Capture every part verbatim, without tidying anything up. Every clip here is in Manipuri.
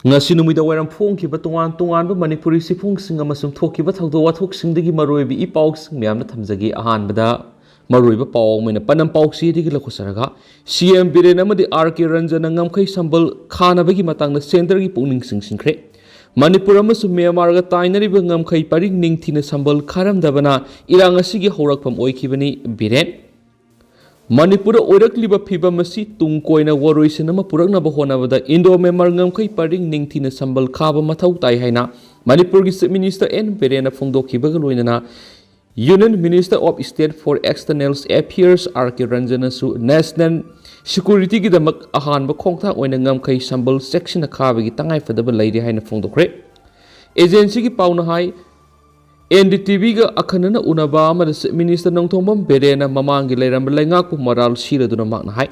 ꯉꯁꯤ ꯅꯨꯃꯤꯗꯥꯡ ꯋꯥꯏꯔꯝ ꯐꯣꯡꯈꯤꯕ ꯇꯣꯉꯥꯟ ꯇꯣꯉꯥꯟꯕ ꯃꯅꯤꯄꯨꯔꯤ ꯆꯦꯐꯣꯡꯁꯤꯡ ꯑꯃꯁꯨꯡ ꯊꯣꯛꯈꯤꯕ ꯊꯧꯗꯣꯛ ꯋꯥꯊꯣꯛꯁꯤꯡꯗꯒꯤ ꯃꯔꯨꯑꯣꯏꯕ ꯏ ꯄꯥꯎꯁꯤꯡ ꯃꯌꯥꯝꯅ ꯊꯝꯖꯒꯦ꯫ ꯑꯍꯥꯟꯕꯗ ꯃꯔꯨꯑꯣꯏꯕ ꯄꯥꯎ ꯑꯃ ꯑꯣꯏꯅ ꯄꯅꯝ ꯄꯥꯎꯆꯦꯗꯒꯤ ꯂꯧꯈꯠꯆꯔꯒ, ꯁꯤ ꯑꯦꯝ ꯕꯤꯔꯦꯟ ꯑꯃꯗꯤ ꯑꯥꯔ ꯀꯦ ꯔꯟꯖꯟꯅ ꯉꯝꯈꯩ ꯁꯝꯕꯜ ꯈꯥꯅꯕꯒꯤ ꯃꯇꯥꯡꯗ ꯁꯦꯟꯇꯔꯒꯤ ꯄꯨꯛꯅꯤꯡ ꯆꯤꯡꯁꯤꯟꯈ꯭ꯔꯦ꯫ ꯃꯅꯤꯄꯨꯔ ꯑꯃꯁꯨꯡ ꯃ꯭ꯌꯥꯟꯃꯥꯔꯒ ꯇꯥꯏꯅꯔꯤꯕ ꯉꯝꯈꯩ ꯄꯔꯤꯡ ꯅꯤꯡꯊꯤꯅ ꯁꯝꯕꯜ ꯈꯥꯔꯝꯗꯕꯅ ꯏꯔꯥꯡ ꯑꯁꯤꯒꯤ ꯍꯧꯔꯛꯐꯝ ꯑꯣꯏꯈꯤꯕꯅꯤ꯫ ꯕꯤꯔꯦꯟ ꯃꯅꯤꯄꯨꯔꯗ ꯑꯣꯏꯔꯛꯂꯤꯕ ꯐꯤꯕꯝ ꯑꯁꯤ ꯇꯨꯡ ꯀꯣꯏꯅ ꯋꯥꯔꯣꯏꯁꯤꯟ ꯑꯃ ꯄꯨꯔꯛꯅꯕ ꯍꯣꯠꯅꯕꯗ ꯏꯟꯗꯣ ꯃ꯭ꯌꯥꯟꯃꯥꯔ ꯉꯝꯈꯩ ꯄꯔꯤꯡ ꯅꯤꯡꯊꯤꯅ ꯁꯝꯕꯜ ꯈꯥꯕ ꯃꯊꯧ ꯇꯥꯏ ꯍꯥꯏꯅ ꯃꯅꯤꯄꯨꯔꯒꯤ Chief Minister ꯑꯦꯟ ꯕꯤꯔꯦꯟꯅ ꯐꯣꯡꯗꯣꯛꯈꯤꯕꯒ ꯂꯣꯏꯅꯅ Union Minister of State for External Affairs R K ꯔꯟꯖꯟꯅꯁꯨ national security ꯒꯤꯗꯃꯛ ꯑꯍꯥꯟꯕ ꯈꯣꯡꯊꯥꯡ ꯑꯣꯏꯅ ꯉꯝꯈꯩ ꯁꯝꯕꯜ ꯆꯦꯛꯁꯤꯟꯅ ꯈꯥꯕꯒꯤ ꯇꯉꯥꯏꯐꯗꯕ ꯂꯩꯔꯤ ꯍꯥꯏꯅ ꯐꯣꯡꯗꯣꯛꯈ꯭ꯔꯦ꯫ Agency ꯒꯤ ꯄꯥꯎꯅ ꯍꯥꯏ, ꯑꯦꯟ ꯗꯤ ꯇꯤ ꯚꯤꯒ ꯑꯈꯟꯅꯅ ꯎꯅꯕ ꯑꯃꯗ Chief Minister ꯅꯣꯡꯊꯣꯝꯕꯝ ꯕꯤꯔꯦꯟꯅ ꯃꯃꯥꯡꯒꯤ ꯂꯩꯔꯝꯕ ꯂꯩꯉꯥꯛꯄꯨ ꯃꯔꯥꯜ ꯁꯤꯔꯗꯨꯅ ꯃꯍꯥꯛꯅ ꯍꯥꯏ,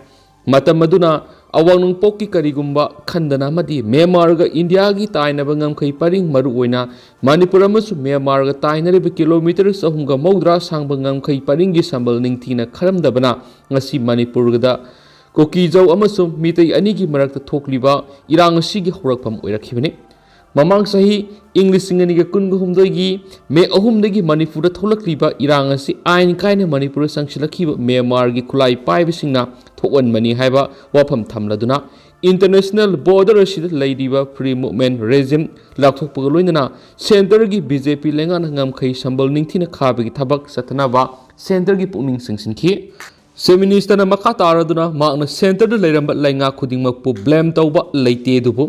ꯃꯇꯝ ꯑꯗꯨꯅ ꯑꯋꯥꯡ ꯅꯣꯡꯄꯣꯛꯀꯤ ꯀꯔꯤꯒꯨꯝꯕ ꯈꯟꯗꯅ ꯑꯃꯗꯤ ꯃ꯭ꯌꯥꯟꯃꯥꯔꯒ ꯏꯟꯗꯤꯌꯥꯒꯤ ꯇꯥꯏꯅꯕ ꯉꯝꯈꯩ ꯄꯔꯤꯡ, ꯃꯔꯨꯑꯣꯏꯅ ꯃꯅꯤꯄꯨꯔ ꯑꯃꯁꯨꯡ ꯃ꯭ꯌꯥꯟꯃꯥꯔꯒ ꯇꯥꯏꯅꯔꯤꯕ ꯀꯤꯂꯣꯃꯤꯇꯔ ꯆꯍꯨꯝꯒ ꯃꯧꯗ꯭ꯔꯥ ꯁꯥꯡꯕ ꯉꯝꯈꯩ ꯄꯔꯤꯡꯒꯤ ꯁꯝꯕꯜ ꯅꯤꯡꯊꯤꯅ ꯈꯔꯝꯗꯕꯅ ꯉꯁꯤ ꯃꯅꯤꯄꯨꯔꯗ ꯀꯨꯀꯤꯖꯧ ꯑꯃꯁꯨꯡ ꯃꯤꯇꯩ ꯑꯅꯤꯒꯤ ꯃꯔꯛꯇ ꯊꯣꯛꯂꯤꯕ ꯏꯔꯥꯡ ꯑꯁꯤꯒꯤ ꯍꯧꯔꯛꯐꯝ ꯑꯣꯏꯔꯛꯈꯤꯕꯅꯤ꯫ ꯃꯃꯥꯡ ꯆꯍꯤ ꯏꯪ ꯂꯤꯁꯤꯡ ꯑꯅꯤꯒ ꯀꯨꯟꯒ ꯍꯨꯝꯗꯣꯏꯒꯤ ꯃꯦ ꯑꯍꯨꯝꯗꯒꯤ ꯃꯅꯤꯄꯨꯔꯗ ꯊꯣꯛꯂꯛꯂꯤꯕ ꯏꯔꯥꯡ ꯑꯁꯤ ꯑꯥꯏꯟ ꯀꯥꯏꯅ ꯃꯅꯤꯄꯨꯔꯗ ꯆꯪꯁꯤꯜꯂꯛꯈꯤꯕ ꯃ꯭ꯌꯥꯟꯃꯥꯔꯒꯤ ꯈꯨꯠꯂꯥꯏ ꯄꯥꯏꯕꯁꯤꯡꯅ ꯊꯣꯛꯍꯟꯕꯅꯤ ꯍꯥꯏꯕ ꯋꯥꯐꯝ ꯊꯝꯂꯗꯨꯅ, international border ꯑꯁꯤꯗ ꯂꯩꯔꯤꯕ free movement regime ꯂꯥꯎꯊꯣꯛꯄꯒ ꯂꯣꯏꯅꯅ centre ꯒꯤ ꯕꯤ ꯖꯦ ꯄꯤ ꯂꯩꯉꯥꯛꯅ ꯉꯝꯈꯩ ꯁꯝꯕꯜ ꯅꯤꯡꯊꯤꯅ ꯈꯥꯕꯒꯤ ꯊꯕꯛ ꯆꯠꯊꯅꯕ centre ꯒꯤ ꯄꯨꯛꯅꯤꯡ ꯆꯤꯡꯁꯤꯟꯈꯤ꯫ Chief Minister ꯅ ꯃꯈꯥ ꯇꯥꯔꯗꯨꯅ ꯃꯍꯥꯛꯅ centre ꯗ ꯂꯩꯔꯝꯕ ꯂꯩꯉꯥꯛ ꯈꯨꯗꯤꯡꯃꯛꯄꯨ blame ꯇꯧꯕ ꯂꯩꯇꯦ, ꯑꯗꯨꯕꯨ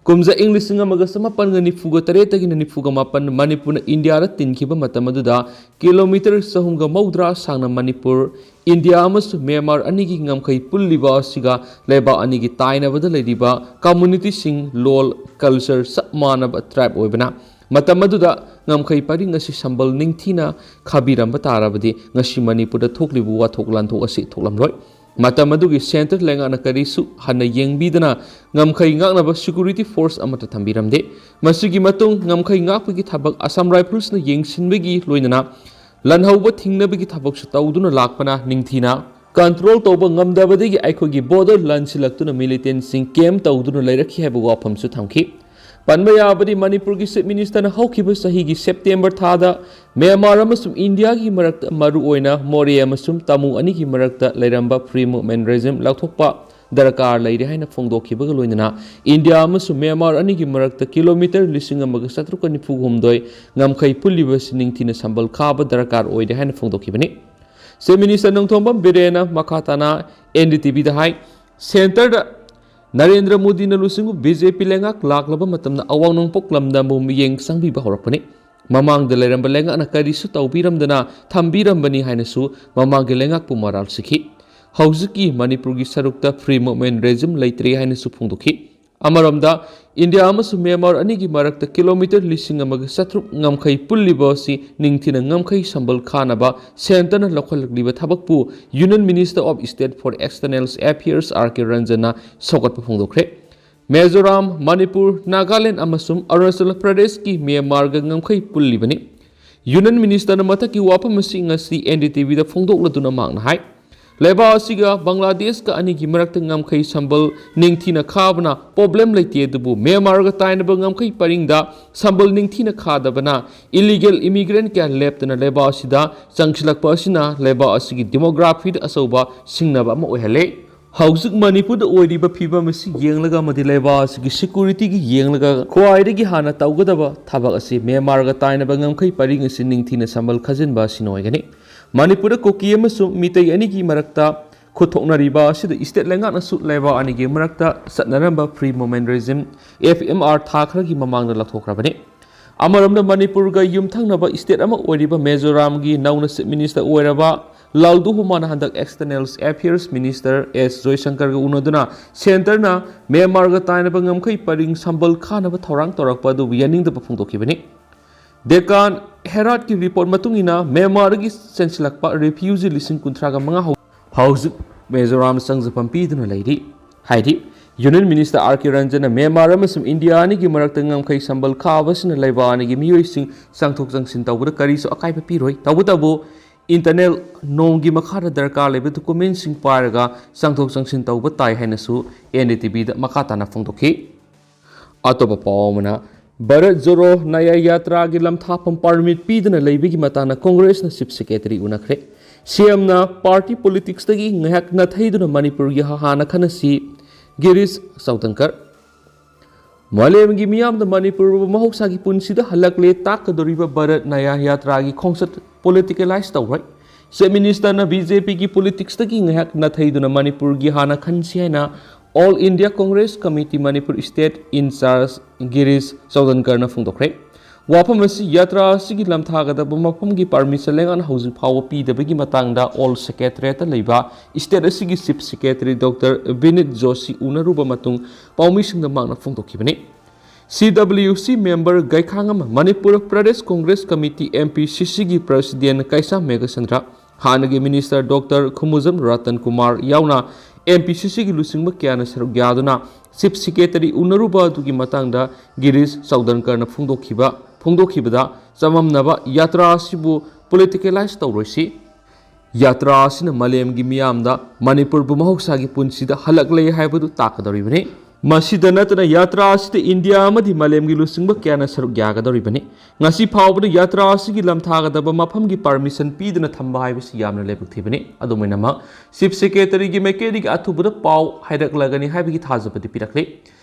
ꯀꯨꯝꯖꯥ ꯏꯪ ꯂꯤꯁꯤꯡ ꯑꯃꯒ ꯆꯃꯥꯄꯟꯒ ꯅꯤꯐꯨꯒ ꯇꯔꯦꯠꯇꯒꯤꯅ ꯅꯤꯐꯨꯒ ꯃꯥꯄꯟ ꯃꯅꯤꯄꯨꯔꯅ ꯏꯟꯗꯤꯌꯥꯗ ꯇꯤꯟꯈꯤꯕ ꯃꯇꯝ ꯑꯗꯨꯗ ꯀꯤꯂꯣꯃꯤꯇꯔ ꯆꯍꯨꯝꯒ ꯃꯧꯗ꯭ꯔꯥ ꯁꯥꯡꯅ ꯃꯅꯤꯄꯨꯔ, ꯏꯟꯗꯤꯌꯥ ꯑꯃꯁꯨꯡ ꯃ꯭ꯌꯥꯟꯃꯥꯔ ꯑꯅꯤꯒꯤ ꯉꯝꯈꯩ ꯄꯨꯜꯂꯤꯕ ꯑꯁꯤꯒ ꯂꯩꯕꯥꯛ ꯑꯅꯤꯒꯤ ꯇꯥꯏꯅꯕꯗ ꯂꯩꯔꯤꯕ community ꯁꯤꯡ, ꯂꯣꯜ, culture ꯆꯞ ꯃꯥꯟꯅꯕ tribe ꯑꯣꯏꯕꯅ, ꯃꯇꯝ ꯑꯗꯨꯗ ꯉꯝꯈꯩ ꯄꯔꯤꯡ ꯑꯁꯤ ꯁꯝꯕꯜ ꯅꯤꯡꯊꯤꯅ ꯈꯥꯕꯤꯔꯝꯕ ꯇꯥꯔꯕꯗꯤ ꯉꯁꯤ ꯃꯅꯤꯄꯨꯔꯗ ꯊꯣꯛꯂꯤꯕ ꯋꯥꯊꯣꯛ ꯂꯥꯟꯊꯣꯛ ꯑꯁꯤ ꯊꯣꯛꯂꯝꯂꯣꯏ꯫ ꯃꯇꯝ ꯑꯗꯨꯒꯤ centre ꯂꯩꯉꯥꯛꯅ ꯀꯔꯤꯁꯨ ꯍꯟꯅ ꯌꯦꯡꯕꯤꯗꯅ ꯉꯝꯈꯩ ꯉꯥꯛꯅꯕ security force ꯑꯃꯠꯇ ꯊꯝꯕꯤꯔꯝꯗꯦ꯫ ꯃꯁꯤꯒꯤ ꯃꯇꯨꯡ ꯉꯝꯈꯩ ꯉꯥꯛꯄꯒꯤ ꯊꯕꯛ Assam Rifles ꯅ ꯌꯦꯡꯁꯤꯟꯕꯒꯤ ꯂꯣꯏꯅꯅ ꯂꯥꯟꯍꯧꯕ ꯊꯤꯡꯅꯕꯒꯤ ꯊꯕꯛꯁꯨ ꯇꯧꯗꯨꯅ ꯂꯥꯛꯄꯅ ꯅꯤꯡꯊꯤꯅ ꯀꯟꯇ꯭ꯔꯣꯜ ꯇꯧꯕ ꯉꯝꯗꯕꯗꯒꯤ ꯑꯩꯈꯣꯏꯒꯤ ꯕꯣꯔꯗꯔ ꯂꯥꯟꯁꯤꯜꯂꯛꯇꯨꯅ ꯃꯤꯂꯤꯇꯦꯟꯁꯤꯡ ꯀꯦꯝ ꯇꯧꯗꯨꯅ ꯂꯩꯔꯛꯈꯤ ꯍꯥꯏꯕ ꯋꯥꯐꯝꯁꯨ ꯊꯝꯈꯤ꯫ ꯄꯟꯕ ꯌꯥꯕꯗꯤ, ꯃꯅꯤꯄꯨꯔꯒꯤ ꯆꯤꯐ ꯃꯤꯅꯤꯁꯇꯔꯅ ꯍꯧꯈꯤꯕ ꯆꯍꯤꯒꯤ ꯁꯦꯞꯇꯦꯝꯕꯔ ꯊꯥꯗ ꯃ꯭ꯌꯥꯟꯃꯥꯔ ꯑꯃꯁꯨꯡ ꯏꯟꯗꯤꯌꯥꯒꯤ ꯃꯔꯛꯇ, ꯃꯔꯨꯑꯣꯏꯅ ꯃꯣꯔꯦ ꯑꯃꯁꯨꯡ ꯇꯥꯃꯨ ꯑꯅꯤꯒꯤ ꯃꯔꯛꯇ ꯂꯩꯔꯝꯕ ꯐ꯭ꯔꯤ ꯃꯨꯚꯃꯦꯟ ꯔꯦꯖꯤꯝ ꯂꯧꯊꯣꯛꯄ ꯗꯔꯀꯥꯔ ꯂꯩꯔꯦ ꯍꯥꯏꯅ ꯐꯣꯡꯗꯣꯛꯈꯤꯕꯒ ꯂꯣꯏꯅꯅ ꯏꯟꯗꯤꯌꯥ ꯑꯃꯁꯨꯡ ꯃ꯭ꯌꯥꯟꯃꯥꯔ ꯑꯅꯤꯒꯤ ꯃꯔꯛꯇ ꯀꯤꯂꯣꯃꯤꯇꯔ ꯂꯤꯁꯤꯡ ꯑꯃꯒ ꯆꯥꯇ꯭ꯔꯨꯛꯀ ꯅꯤꯐꯨ ꯍꯨꯝꯗꯣꯏ ꯉꯝꯈꯩ ꯄꯨꯜꯂꯤꯕꯁꯤ ꯅꯤꯡꯊꯤꯅ ꯁꯝꯕꯜ ꯈꯥꯕ ꯗꯔꯀꯥꯔ ꯑꯣꯏꯔꯦ ꯍꯥꯏꯅ ꯐꯣꯡꯗꯣꯛꯈꯤꯕꯅꯤ꯫ ꯆꯤꯐ ꯃꯤꯅꯤꯁꯇꯔ ꯅꯣꯡꯊꯣꯝꯕꯝ ꯕꯤꯔꯦꯟꯅ ꯃꯈꯥ ꯇꯥꯅ ꯑꯦꯟ ꯗꯤ ꯇꯤ ꯚꯤꯗ ꯍꯥꯏ, ꯁꯦꯟꯇꯔꯗ ꯅꯔꯦꯟꯗ꯭ꯔ ꯃꯣꯗꯤꯅ ꯂꯨꯆꯤꯡꯕ ꯕꯤ ꯖꯦ ꯄꯤ ꯂꯩꯉꯥꯛ ꯂꯥꯛꯂꯕ ꯃꯇꯝꯗ ꯑꯋꯥꯡ ꯅꯣꯡꯄꯣꯛ ꯂꯝꯗꯝꯕꯨ ꯃꯤꯠꯌꯦꯡ ꯆꯪꯕꯤꯕ ꯍꯧꯔꯛꯄꯅꯤ꯫ ꯃꯃꯥꯡꯗ ꯂꯩꯔꯝꯕ ꯂꯩꯉꯥꯛꯅ ꯀꯔꯤꯁꯨ ꯇꯧꯕꯤꯔꯝꯗꯅ ꯊꯝꯕꯤꯔꯝꯕꯅꯤ ꯍꯥꯏꯅꯁꯨ ꯃꯃꯥꯡꯒꯤ ꯂꯩꯉꯥꯛꯄꯨ ꯃꯔꯥꯜ ꯁꯤꯈꯤ꯫ ꯍꯧꯖꯤꯛꯀꯤ ꯃꯅꯤꯄꯨꯔꯒꯤ ꯁꯔꯨꯛꯇ ꯐ꯭ꯔꯤ ꯃꯨꯚꯃꯦꯟ ꯔꯦꯖꯤꯝ ꯂꯩꯇ꯭ꯔꯦ ꯍꯥꯏꯅꯁꯨ ꯐꯣꯡꯗꯣꯛꯈꯤ꯫ ꯑꯃꯔꯣꯝꯗ, ꯏꯟꯗꯤꯌꯥ ꯑꯃꯁꯨꯡ ꯃ꯭ꯌꯥꯟꯃꯥꯔ ꯑꯅꯤꯒꯤ ꯃꯔꯛꯇ ꯀꯤꯂꯣꯃꯤꯇꯔ ꯂꯤꯁꯤꯡ ꯑꯃꯒ ꯆꯥꯇ꯭ꯔꯨꯛ ꯉꯝꯈꯩ ꯄꯨꯜꯂꯤꯕ ꯑꯁꯤ ꯅꯤꯡꯊꯤꯅ ꯉꯝꯈꯩ ꯁꯝꯕꯜ ꯈꯥꯅꯕ ꯁꯦꯟꯇꯔꯅ ꯂꯧꯈꯠꯂꯛꯂꯤꯕ ꯊꯕꯛꯄꯨ Union Minister of State for External Affairs R K Ranjan ꯅ ꯁꯧꯒꯠꯄ ꯐꯣꯡꯗꯣꯛꯈ꯭ꯔꯦ꯫ ꯃꯤꯖꯣꯔꯥꯝ, ꯃꯅꯤꯄꯨꯔ, ꯅꯥꯒꯥꯂꯦꯟ ꯑꯃꯁꯨꯡ ꯑꯔꯨꯅꯥꯆꯜ ꯄ꯭ꯔꯗꯦꯁꯀꯤ ꯃ꯭ꯌꯥꯟꯃꯥꯔꯒ ꯉꯝꯈꯩ ꯄꯨꯜꯂꯤꯕꯅꯤ꯫ ꯌꯨꯅꯤꯌꯟ ꯃꯤꯅꯤꯁꯇꯔꯅ ꯃꯊꯛꯀꯤ ꯋꯥꯐꯝ ꯑꯁꯤ ꯉꯁꯤ ꯑꯦꯟ ꯗꯤ ꯇꯤ ꯚꯤꯗ ꯐꯣꯡꯗꯣꯛꯂꯗꯨꯅ ꯃꯍꯥꯛꯅ ꯍꯥꯏ, ꯂꯩꯕꯥꯛ ꯑꯁꯤꯒ ꯕꯪꯒ꯭ꯂꯥꯗꯦꯁꯀ ꯑꯅꯤꯒꯤ ꯃꯔꯛꯇ ꯉꯝꯈꯩ ꯁꯝꯕꯜ ꯅꯤꯡꯊꯤꯅ ꯈꯥꯕꯅ ꯄ꯭ꯔꯣꯕ꯭ꯂꯦꯝ ꯂꯩꯇꯦ, ꯑꯗꯨꯕꯨ ꯃ꯭ꯌꯥꯟꯃꯥꯔꯒ ꯇꯥꯏꯅꯕ ꯉꯝꯈꯩ ꯄꯔꯤꯡꯗ ꯁꯝꯕꯜ ꯅꯤꯡꯊꯤꯅ ꯈꯥꯗꯕꯅ ꯏꯂꯤꯒꯦꯜ ꯏꯃꯤꯒ꯭ꯔꯦꯟ ꯀꯌꯥ ꯂꯦꯞꯇꯅ ꯂꯩꯕꯥꯛ ꯑꯁꯤꯗ ꯆꯪꯁꯤꯜꯂꯛꯄ ꯑꯁꯤꯅ ꯂꯩꯕꯥꯛ ꯑꯁꯤꯒꯤ ꯗꯤꯃꯣꯒ꯭ꯔꯥꯐꯤꯗ ꯑꯆꯧꯕ ꯁꯤꯡꯅꯕ ꯑꯃ ꯑꯣꯏꯍꯜꯂꯦ꯫ ꯍꯧꯖꯤꯛ ꯃꯅꯤꯄꯨꯔꯗ ꯑꯣꯏꯔꯤꯕ ꯐꯤꯕꯝ ꯑꯁꯤ ꯌꯦꯡꯂꯒ ꯑꯃꯗꯤ ꯂꯩꯕꯥꯛ ꯑꯁꯤꯒꯤ ꯁꯦꯀ꯭ꯌꯨꯔꯤꯇꯤꯒꯤ ꯌꯦꯡꯂꯒ ꯈ꯭ꯋꯥꯏꯗꯒꯤ ꯍꯥꯟꯅ ꯇꯧꯒꯗꯕ ꯊꯕꯛ ꯑꯁꯤ ꯃ꯭ꯌꯥꯟꯃꯥꯔꯒ ꯇꯥꯏꯅꯕ ꯉꯝꯈꯩ ꯄꯔꯤꯡ ꯑꯁꯤ ꯅꯤꯡꯊꯤꯅ ꯁꯝꯕꯜ ꯈꯥꯖꯤꯟꯕ ꯑꯁꯤꯅ ꯑꯣꯏꯒꯅꯤ꯫ ꯃꯅꯤꯄꯨꯔꯗ ꯀꯨꯀꯤ ꯑꯃꯁꯨꯡ ꯃꯤꯇꯩ ꯑꯅꯤꯒꯤ ꯃꯔꯛꯇ ꯈꯨꯠꯊꯣꯛꯅꯔꯤꯕ ꯑꯁꯤꯗ ꯏꯁꯇꯦꯠ ꯂꯩꯉꯥꯛꯅꯁꯨ ꯂꯩꯕꯥꯛ ꯑꯅꯤꯒꯤ ꯃꯔꯛꯇ ꯆꯠꯅꯔꯝꯕ free movement regime, F M R, ꯊꯥ ꯈꯔꯒꯤ ꯃꯃꯥꯡꯗ ꯂꯧꯊꯣꯛꯈ꯭ꯔꯕꯅꯤ꯫ ꯑꯃꯔꯣꯝꯗ, ꯃꯅꯤꯄꯨꯔꯒ ꯌꯨꯝꯊꯪꯅꯕ ꯏꯁꯇꯦꯠ ꯑꯃ ꯑꯣꯏꯔꯤꯕ ꯃꯤꯖꯣꯔꯥꯝꯒꯤ ꯅꯧꯅ ꯆꯤꯐ ꯃꯤꯅꯤꯁꯇꯔ ꯑꯣꯏꯔꯕ ꯂꯥꯜꯗꯨꯍꯣꯃꯥꯅ ꯍꯟꯗꯛ ꯑꯦꯛꯁꯇꯔꯅꯦꯜ ꯑꯦꯐꯤꯌꯔꯁ ꯃꯤꯅꯤꯁꯇꯔ ꯑꯦꯁ ꯖꯣꯏꯁꯪꯀꯔꯒ ꯎꯅꯗꯨꯅ ꯁꯦꯟꯇꯔꯅ ꯃ꯭ꯌꯥꯟꯃꯥꯔꯒ ꯇꯥꯏꯅꯕ ꯉꯝꯈꯩ ꯄꯔꯤꯡ ꯁꯝꯕꯜ ꯈꯥꯅꯕ ꯊꯧꯔꯥꯡ ꯇꯧꯔꯛꯄ ꯑꯗꯨꯕꯨ ꯌꯥꯅꯤꯡꯗꯕ ꯐꯣꯡꯗꯣꯛꯈꯤꯕꯅꯤ꯫ ꯗꯦꯀꯥꯟ ꯍꯦꯔꯥꯠꯀꯤ ꯔꯤꯄꯣꯔꯠ ꯃꯇꯨꯡ ꯏꯟꯅ, ꯃ꯭ꯌꯥꯟꯃꯥꯔꯗꯒꯤ ꯆꯦꯟꯁꯤꯜꯂꯛꯄ ꯔꯤꯐ꯭ꯌꯨꯖꯤ ꯂꯤꯁꯤꯡ ꯀꯨꯟꯊ꯭ꯔꯥꯒ ꯃꯉꯥ ꯍꯧ-, ꯍꯧꯖꯤꯛ ꯃꯤꯖꯣꯔꯥꯝꯗ ꯆꯪꯖꯐꯝ ꯄꯤꯗꯨꯅ ꯂꯩꯔꯤ꯫ ꯍꯥꯏꯗꯤ, ꯌꯨꯅꯤꯌꯟ ꯃꯤꯅꯤꯁꯇꯔ ꯑꯥꯔ ꯀꯦ ꯔꯟꯖꯟꯅ ꯃ꯭ꯌꯥꯟꯃꯥꯔ ꯑꯃꯁꯨꯡ ꯏꯟꯗꯤꯌꯥ ꯑꯅꯤꯒꯤ ꯃꯔꯛꯇ ꯉꯝꯈꯩ ꯁꯝꯕꯜ ꯈꯥꯕꯁꯤꯅ ꯂꯩꯕꯥꯛ ꯑꯅꯤꯒꯤ ꯃꯤꯑꯣꯏꯁꯤꯡ ꯆꯪꯊꯣꯛ ꯆꯪꯁꯤꯟ ꯇꯧꯕꯗ ꯀꯔꯤꯁꯨ ꯑꯀꯥꯏꯕ ꯄꯤꯔꯣꯏ꯫ ꯇꯧꯕꯇꯕꯨ, ꯏꯟꯇꯔꯅꯦꯜ ꯅꯣꯡꯒꯤ ꯃꯈꯥꯗ ꯗꯔꯀꯥꯔ ꯂꯩꯕ ꯗꯣꯀꯨꯃꯦꯟꯁꯤꯡ ꯄꯥꯏꯔꯒ ꯆꯪꯊꯣꯛ ꯆꯪꯁꯤꯟ ꯇꯧꯕ ꯇꯥꯏ ꯍꯥꯏꯅꯁꯨ ꯑꯦꯟ ꯗꯤ ꯇꯤ ꯚꯤꯗ ꯃꯈꯥ ꯇꯥꯅ ꯐꯣꯡꯗꯣꯛꯈꯤ꯫ ꯑꯇꯣꯞꯄ ꯄꯥꯎ ꯑꯃꯅ, ꯚꯥꯔꯠ ꯖꯣꯔꯣ ꯅꯌꯥ ꯌꯥꯇ꯭ꯔꯥꯒꯤ ꯂꯝꯊꯥꯐꯝ ꯄꯥꯔꯃꯤꯠ ꯄꯤꯗꯨꯅ ꯂꯩꯕꯒꯤ ꯃꯇꯥꯡꯗ ꯀꯣꯡꯒ꯭ꯔꯦꯁꯅ ꯆꯤꯐ ꯁꯦꯀ꯭ꯔꯦꯇꯔꯤ ꯎꯅꯈ꯭ꯔꯦ꯫ ꯁꯤ ꯑꯦꯝꯅ ꯄꯥꯔꯇꯤ ꯄꯣꯂꯤꯇꯤꯛꯁꯇꯒꯤ ꯉꯥꯏꯍꯥꯛ ꯅꯥꯊꯩꯗꯨꯅ ꯃꯅꯤꯄꯨꯔꯒꯤ ꯍꯥꯟꯅ ꯈꯟꯅꯁꯤ, ꯒꯤꯔꯤꯁ ꯆꯧꯗꯟꯀꯔ꯫ ꯃꯥꯂꯦꯝꯒꯤ ꯃꯤꯌꯥꯝꯗ ꯃꯅꯤꯄꯨꯔꯕꯨ ꯃꯍꯧꯁꯥꯒꯤ ꯄꯨꯟꯁꯤꯗ ꯍꯜꯂꯛꯂꯦ ꯇꯥꯛꯀꯗꯧꯔꯤꯕ ꯚꯥꯔꯠ ꯅꯌꯥ ꯌꯥꯇ꯭ꯔꯥꯒꯤ ꯈꯣꯡꯆꯠ ꯄꯣꯂꯤꯇꯤꯀꯦꯂꯥꯏꯁ ꯇꯧꯔꯣꯏ꯫ ꯆꯤꯐ ꯃꯤꯅꯤꯁꯇꯔꯅ ꯕꯤ ꯖꯦ ꯄꯤꯒꯤ ꯄꯣꯂꯤꯇꯤꯛꯁꯇꯒꯤ ꯉꯥꯏꯍꯥꯛ ꯅꯥꯊꯩꯗꯨꯅ ꯃꯅꯤꯄꯨꯔꯒꯤ ꯍꯥꯟꯅ ꯈꯟꯁꯤ ꯍꯥꯏꯅ All India Congress Committee Manipur state in charge Girish ꯆꯧꯗꯟꯀꯔꯅ ꯐꯣꯡꯗꯣꯛꯈ꯭ꯔꯦ꯫ ꯋꯥꯐꯝ ꯑꯁꯤ ꯌꯥꯇ꯭ꯔꯥ ꯑꯁꯤꯒꯤ ꯂꯝꯊꯥꯒꯗꯕ ꯃꯐꯝꯒꯤ ꯄꯥꯔꯃꯤꯁꯟ ꯂꯩꯉꯥꯛꯅ ꯍꯧꯖꯤꯛ ꯐꯥꯎꯕ ꯄꯤꯗꯕꯒꯤ ꯃꯇꯥꯡꯗ ꯑꯣꯜ ꯁꯦꯀ꯭ꯔꯦꯇꯔꯤꯌꯦꯠꯇ ꯂꯩꯕ ꯁ꯭ꯇꯦꯠ ꯑꯁꯤꯒꯤ chief secretary doctor Vineet Joshi ꯎꯅꯔꯨꯕ ꯃꯇꯨꯡ ꯄꯥꯎꯃꯤꯁꯤꯡꯗ ꯃꯍꯥꯛꯅ ꯐꯣꯡꯗꯣꯛꯈꯤꯕꯅꯤ꯫ C W C member Gaikhangam, Manipur Pradesh Congress committee, M P C ꯁꯤꯒꯤ ꯄ꯭ꯔꯁꯤꯗꯦꯟ ꯀꯩꯁꯥꯝ ꯃꯦꯘꯆꯟꯗ꯭ꯔ, ꯍꯥꯟꯅꯒꯤ ꯃꯤꯅꯤꯁꯇꯔ ꯗꯣꯛꯇꯔ ꯈꯨꯃꯨꯖꯝ ꯔꯇꯟ ꯀꯨꯃꯥꯔ ꯌꯥꯎꯅ ꯑꯦꯝ ꯄꯤ ꯁꯤ ꯁꯤꯒꯤ ꯂꯨꯆꯤꯡꯕ ꯀꯌꯥꯅ ꯁꯔꯨꯛ ꯌꯥꯗꯨꯅ ꯆꯤꯐ ꯁꯦꯀ꯭ꯔꯦꯇꯔꯤ ꯎꯅꯔꯨꯕ ꯑꯗꯨꯒꯤ ꯃꯇꯥꯡꯗ ꯒꯤꯔꯤꯁ ꯆꯧꯗꯟꯀꯔꯅ ꯐꯣꯡꯗꯣꯛꯈꯤꯕ, ꯐꯣꯡꯗꯣꯛꯈꯤꯕꯗ ꯆꯃꯝꯅꯕ ꯌꯥꯇ꯭ꯔꯥ ꯑꯁꯤꯕꯨ ꯄꯣꯂꯤꯇꯤꯀꯦꯂꯥꯏꯁ ꯇꯧꯔꯣꯏꯁꯤ꯫ ꯌꯥꯇ꯭ꯔꯥ ꯑꯁꯤꯅ ꯃꯥꯂꯦꯝꯒꯤ ꯃꯤꯌꯥꯝꯗ ꯃꯅꯤꯄꯨꯔꯕꯨ ꯃꯍꯧꯁꯥꯒꯤ ꯄꯨꯟꯁꯤꯗ ꯍꯜꯂꯛꯂꯦ ꯍꯥꯏꯕꯗꯨ ꯇꯥꯛꯀꯗꯧꯔꯤꯕꯅꯤ꯫ ꯃꯁꯤꯗ ꯅꯠꯇꯅ ꯌꯥꯇ꯭ꯔꯥ ꯑꯁꯤꯗ ꯏꯟꯗꯤꯌꯥ ꯑꯃꯗꯤ ꯃꯥꯂꯦꯝꯒꯤ ꯂꯨꯆꯤꯡꯕ ꯀꯌꯥꯅ ꯁꯔꯨꯛ ꯌꯥꯒꯗꯧꯔꯤꯕꯅꯤ꯫ ꯉꯁꯤ ꯐꯥꯎꯕꯗ ꯌꯥꯇ꯭ꯔꯥ ꯑꯁꯤꯒꯤ ꯂꯝꯊꯥꯒꯗꯕ ꯃꯐꯝꯒꯤ ꯄꯥꯔꯃꯤꯁꯟ ꯄꯤꯗꯨꯅ ꯊꯝꯕ ꯍꯥꯏꯕꯁꯤ ꯌꯥꯝꯅ ꯂꯥꯏꯕꯛ ꯊꯤꯕꯅꯤ꯫ ꯑꯗꯨꯝ ꯑꯣꯏꯅꯃꯛ, ꯆꯤꯐ ꯁꯦꯀ꯭ꯔꯦꯇꯔꯤꯒꯤ ꯃꯥꯏꯀꯩꯗꯒꯤ ꯑꯊꯨꯕꯗ ꯄꯥꯎ ꯍꯥꯏꯔꯛꯂꯒꯅꯤ ꯍꯥꯏꯕꯒꯤ ꯊꯥꯖꯕꯗꯤ ꯄꯤꯔꯛꯂꯤ꯫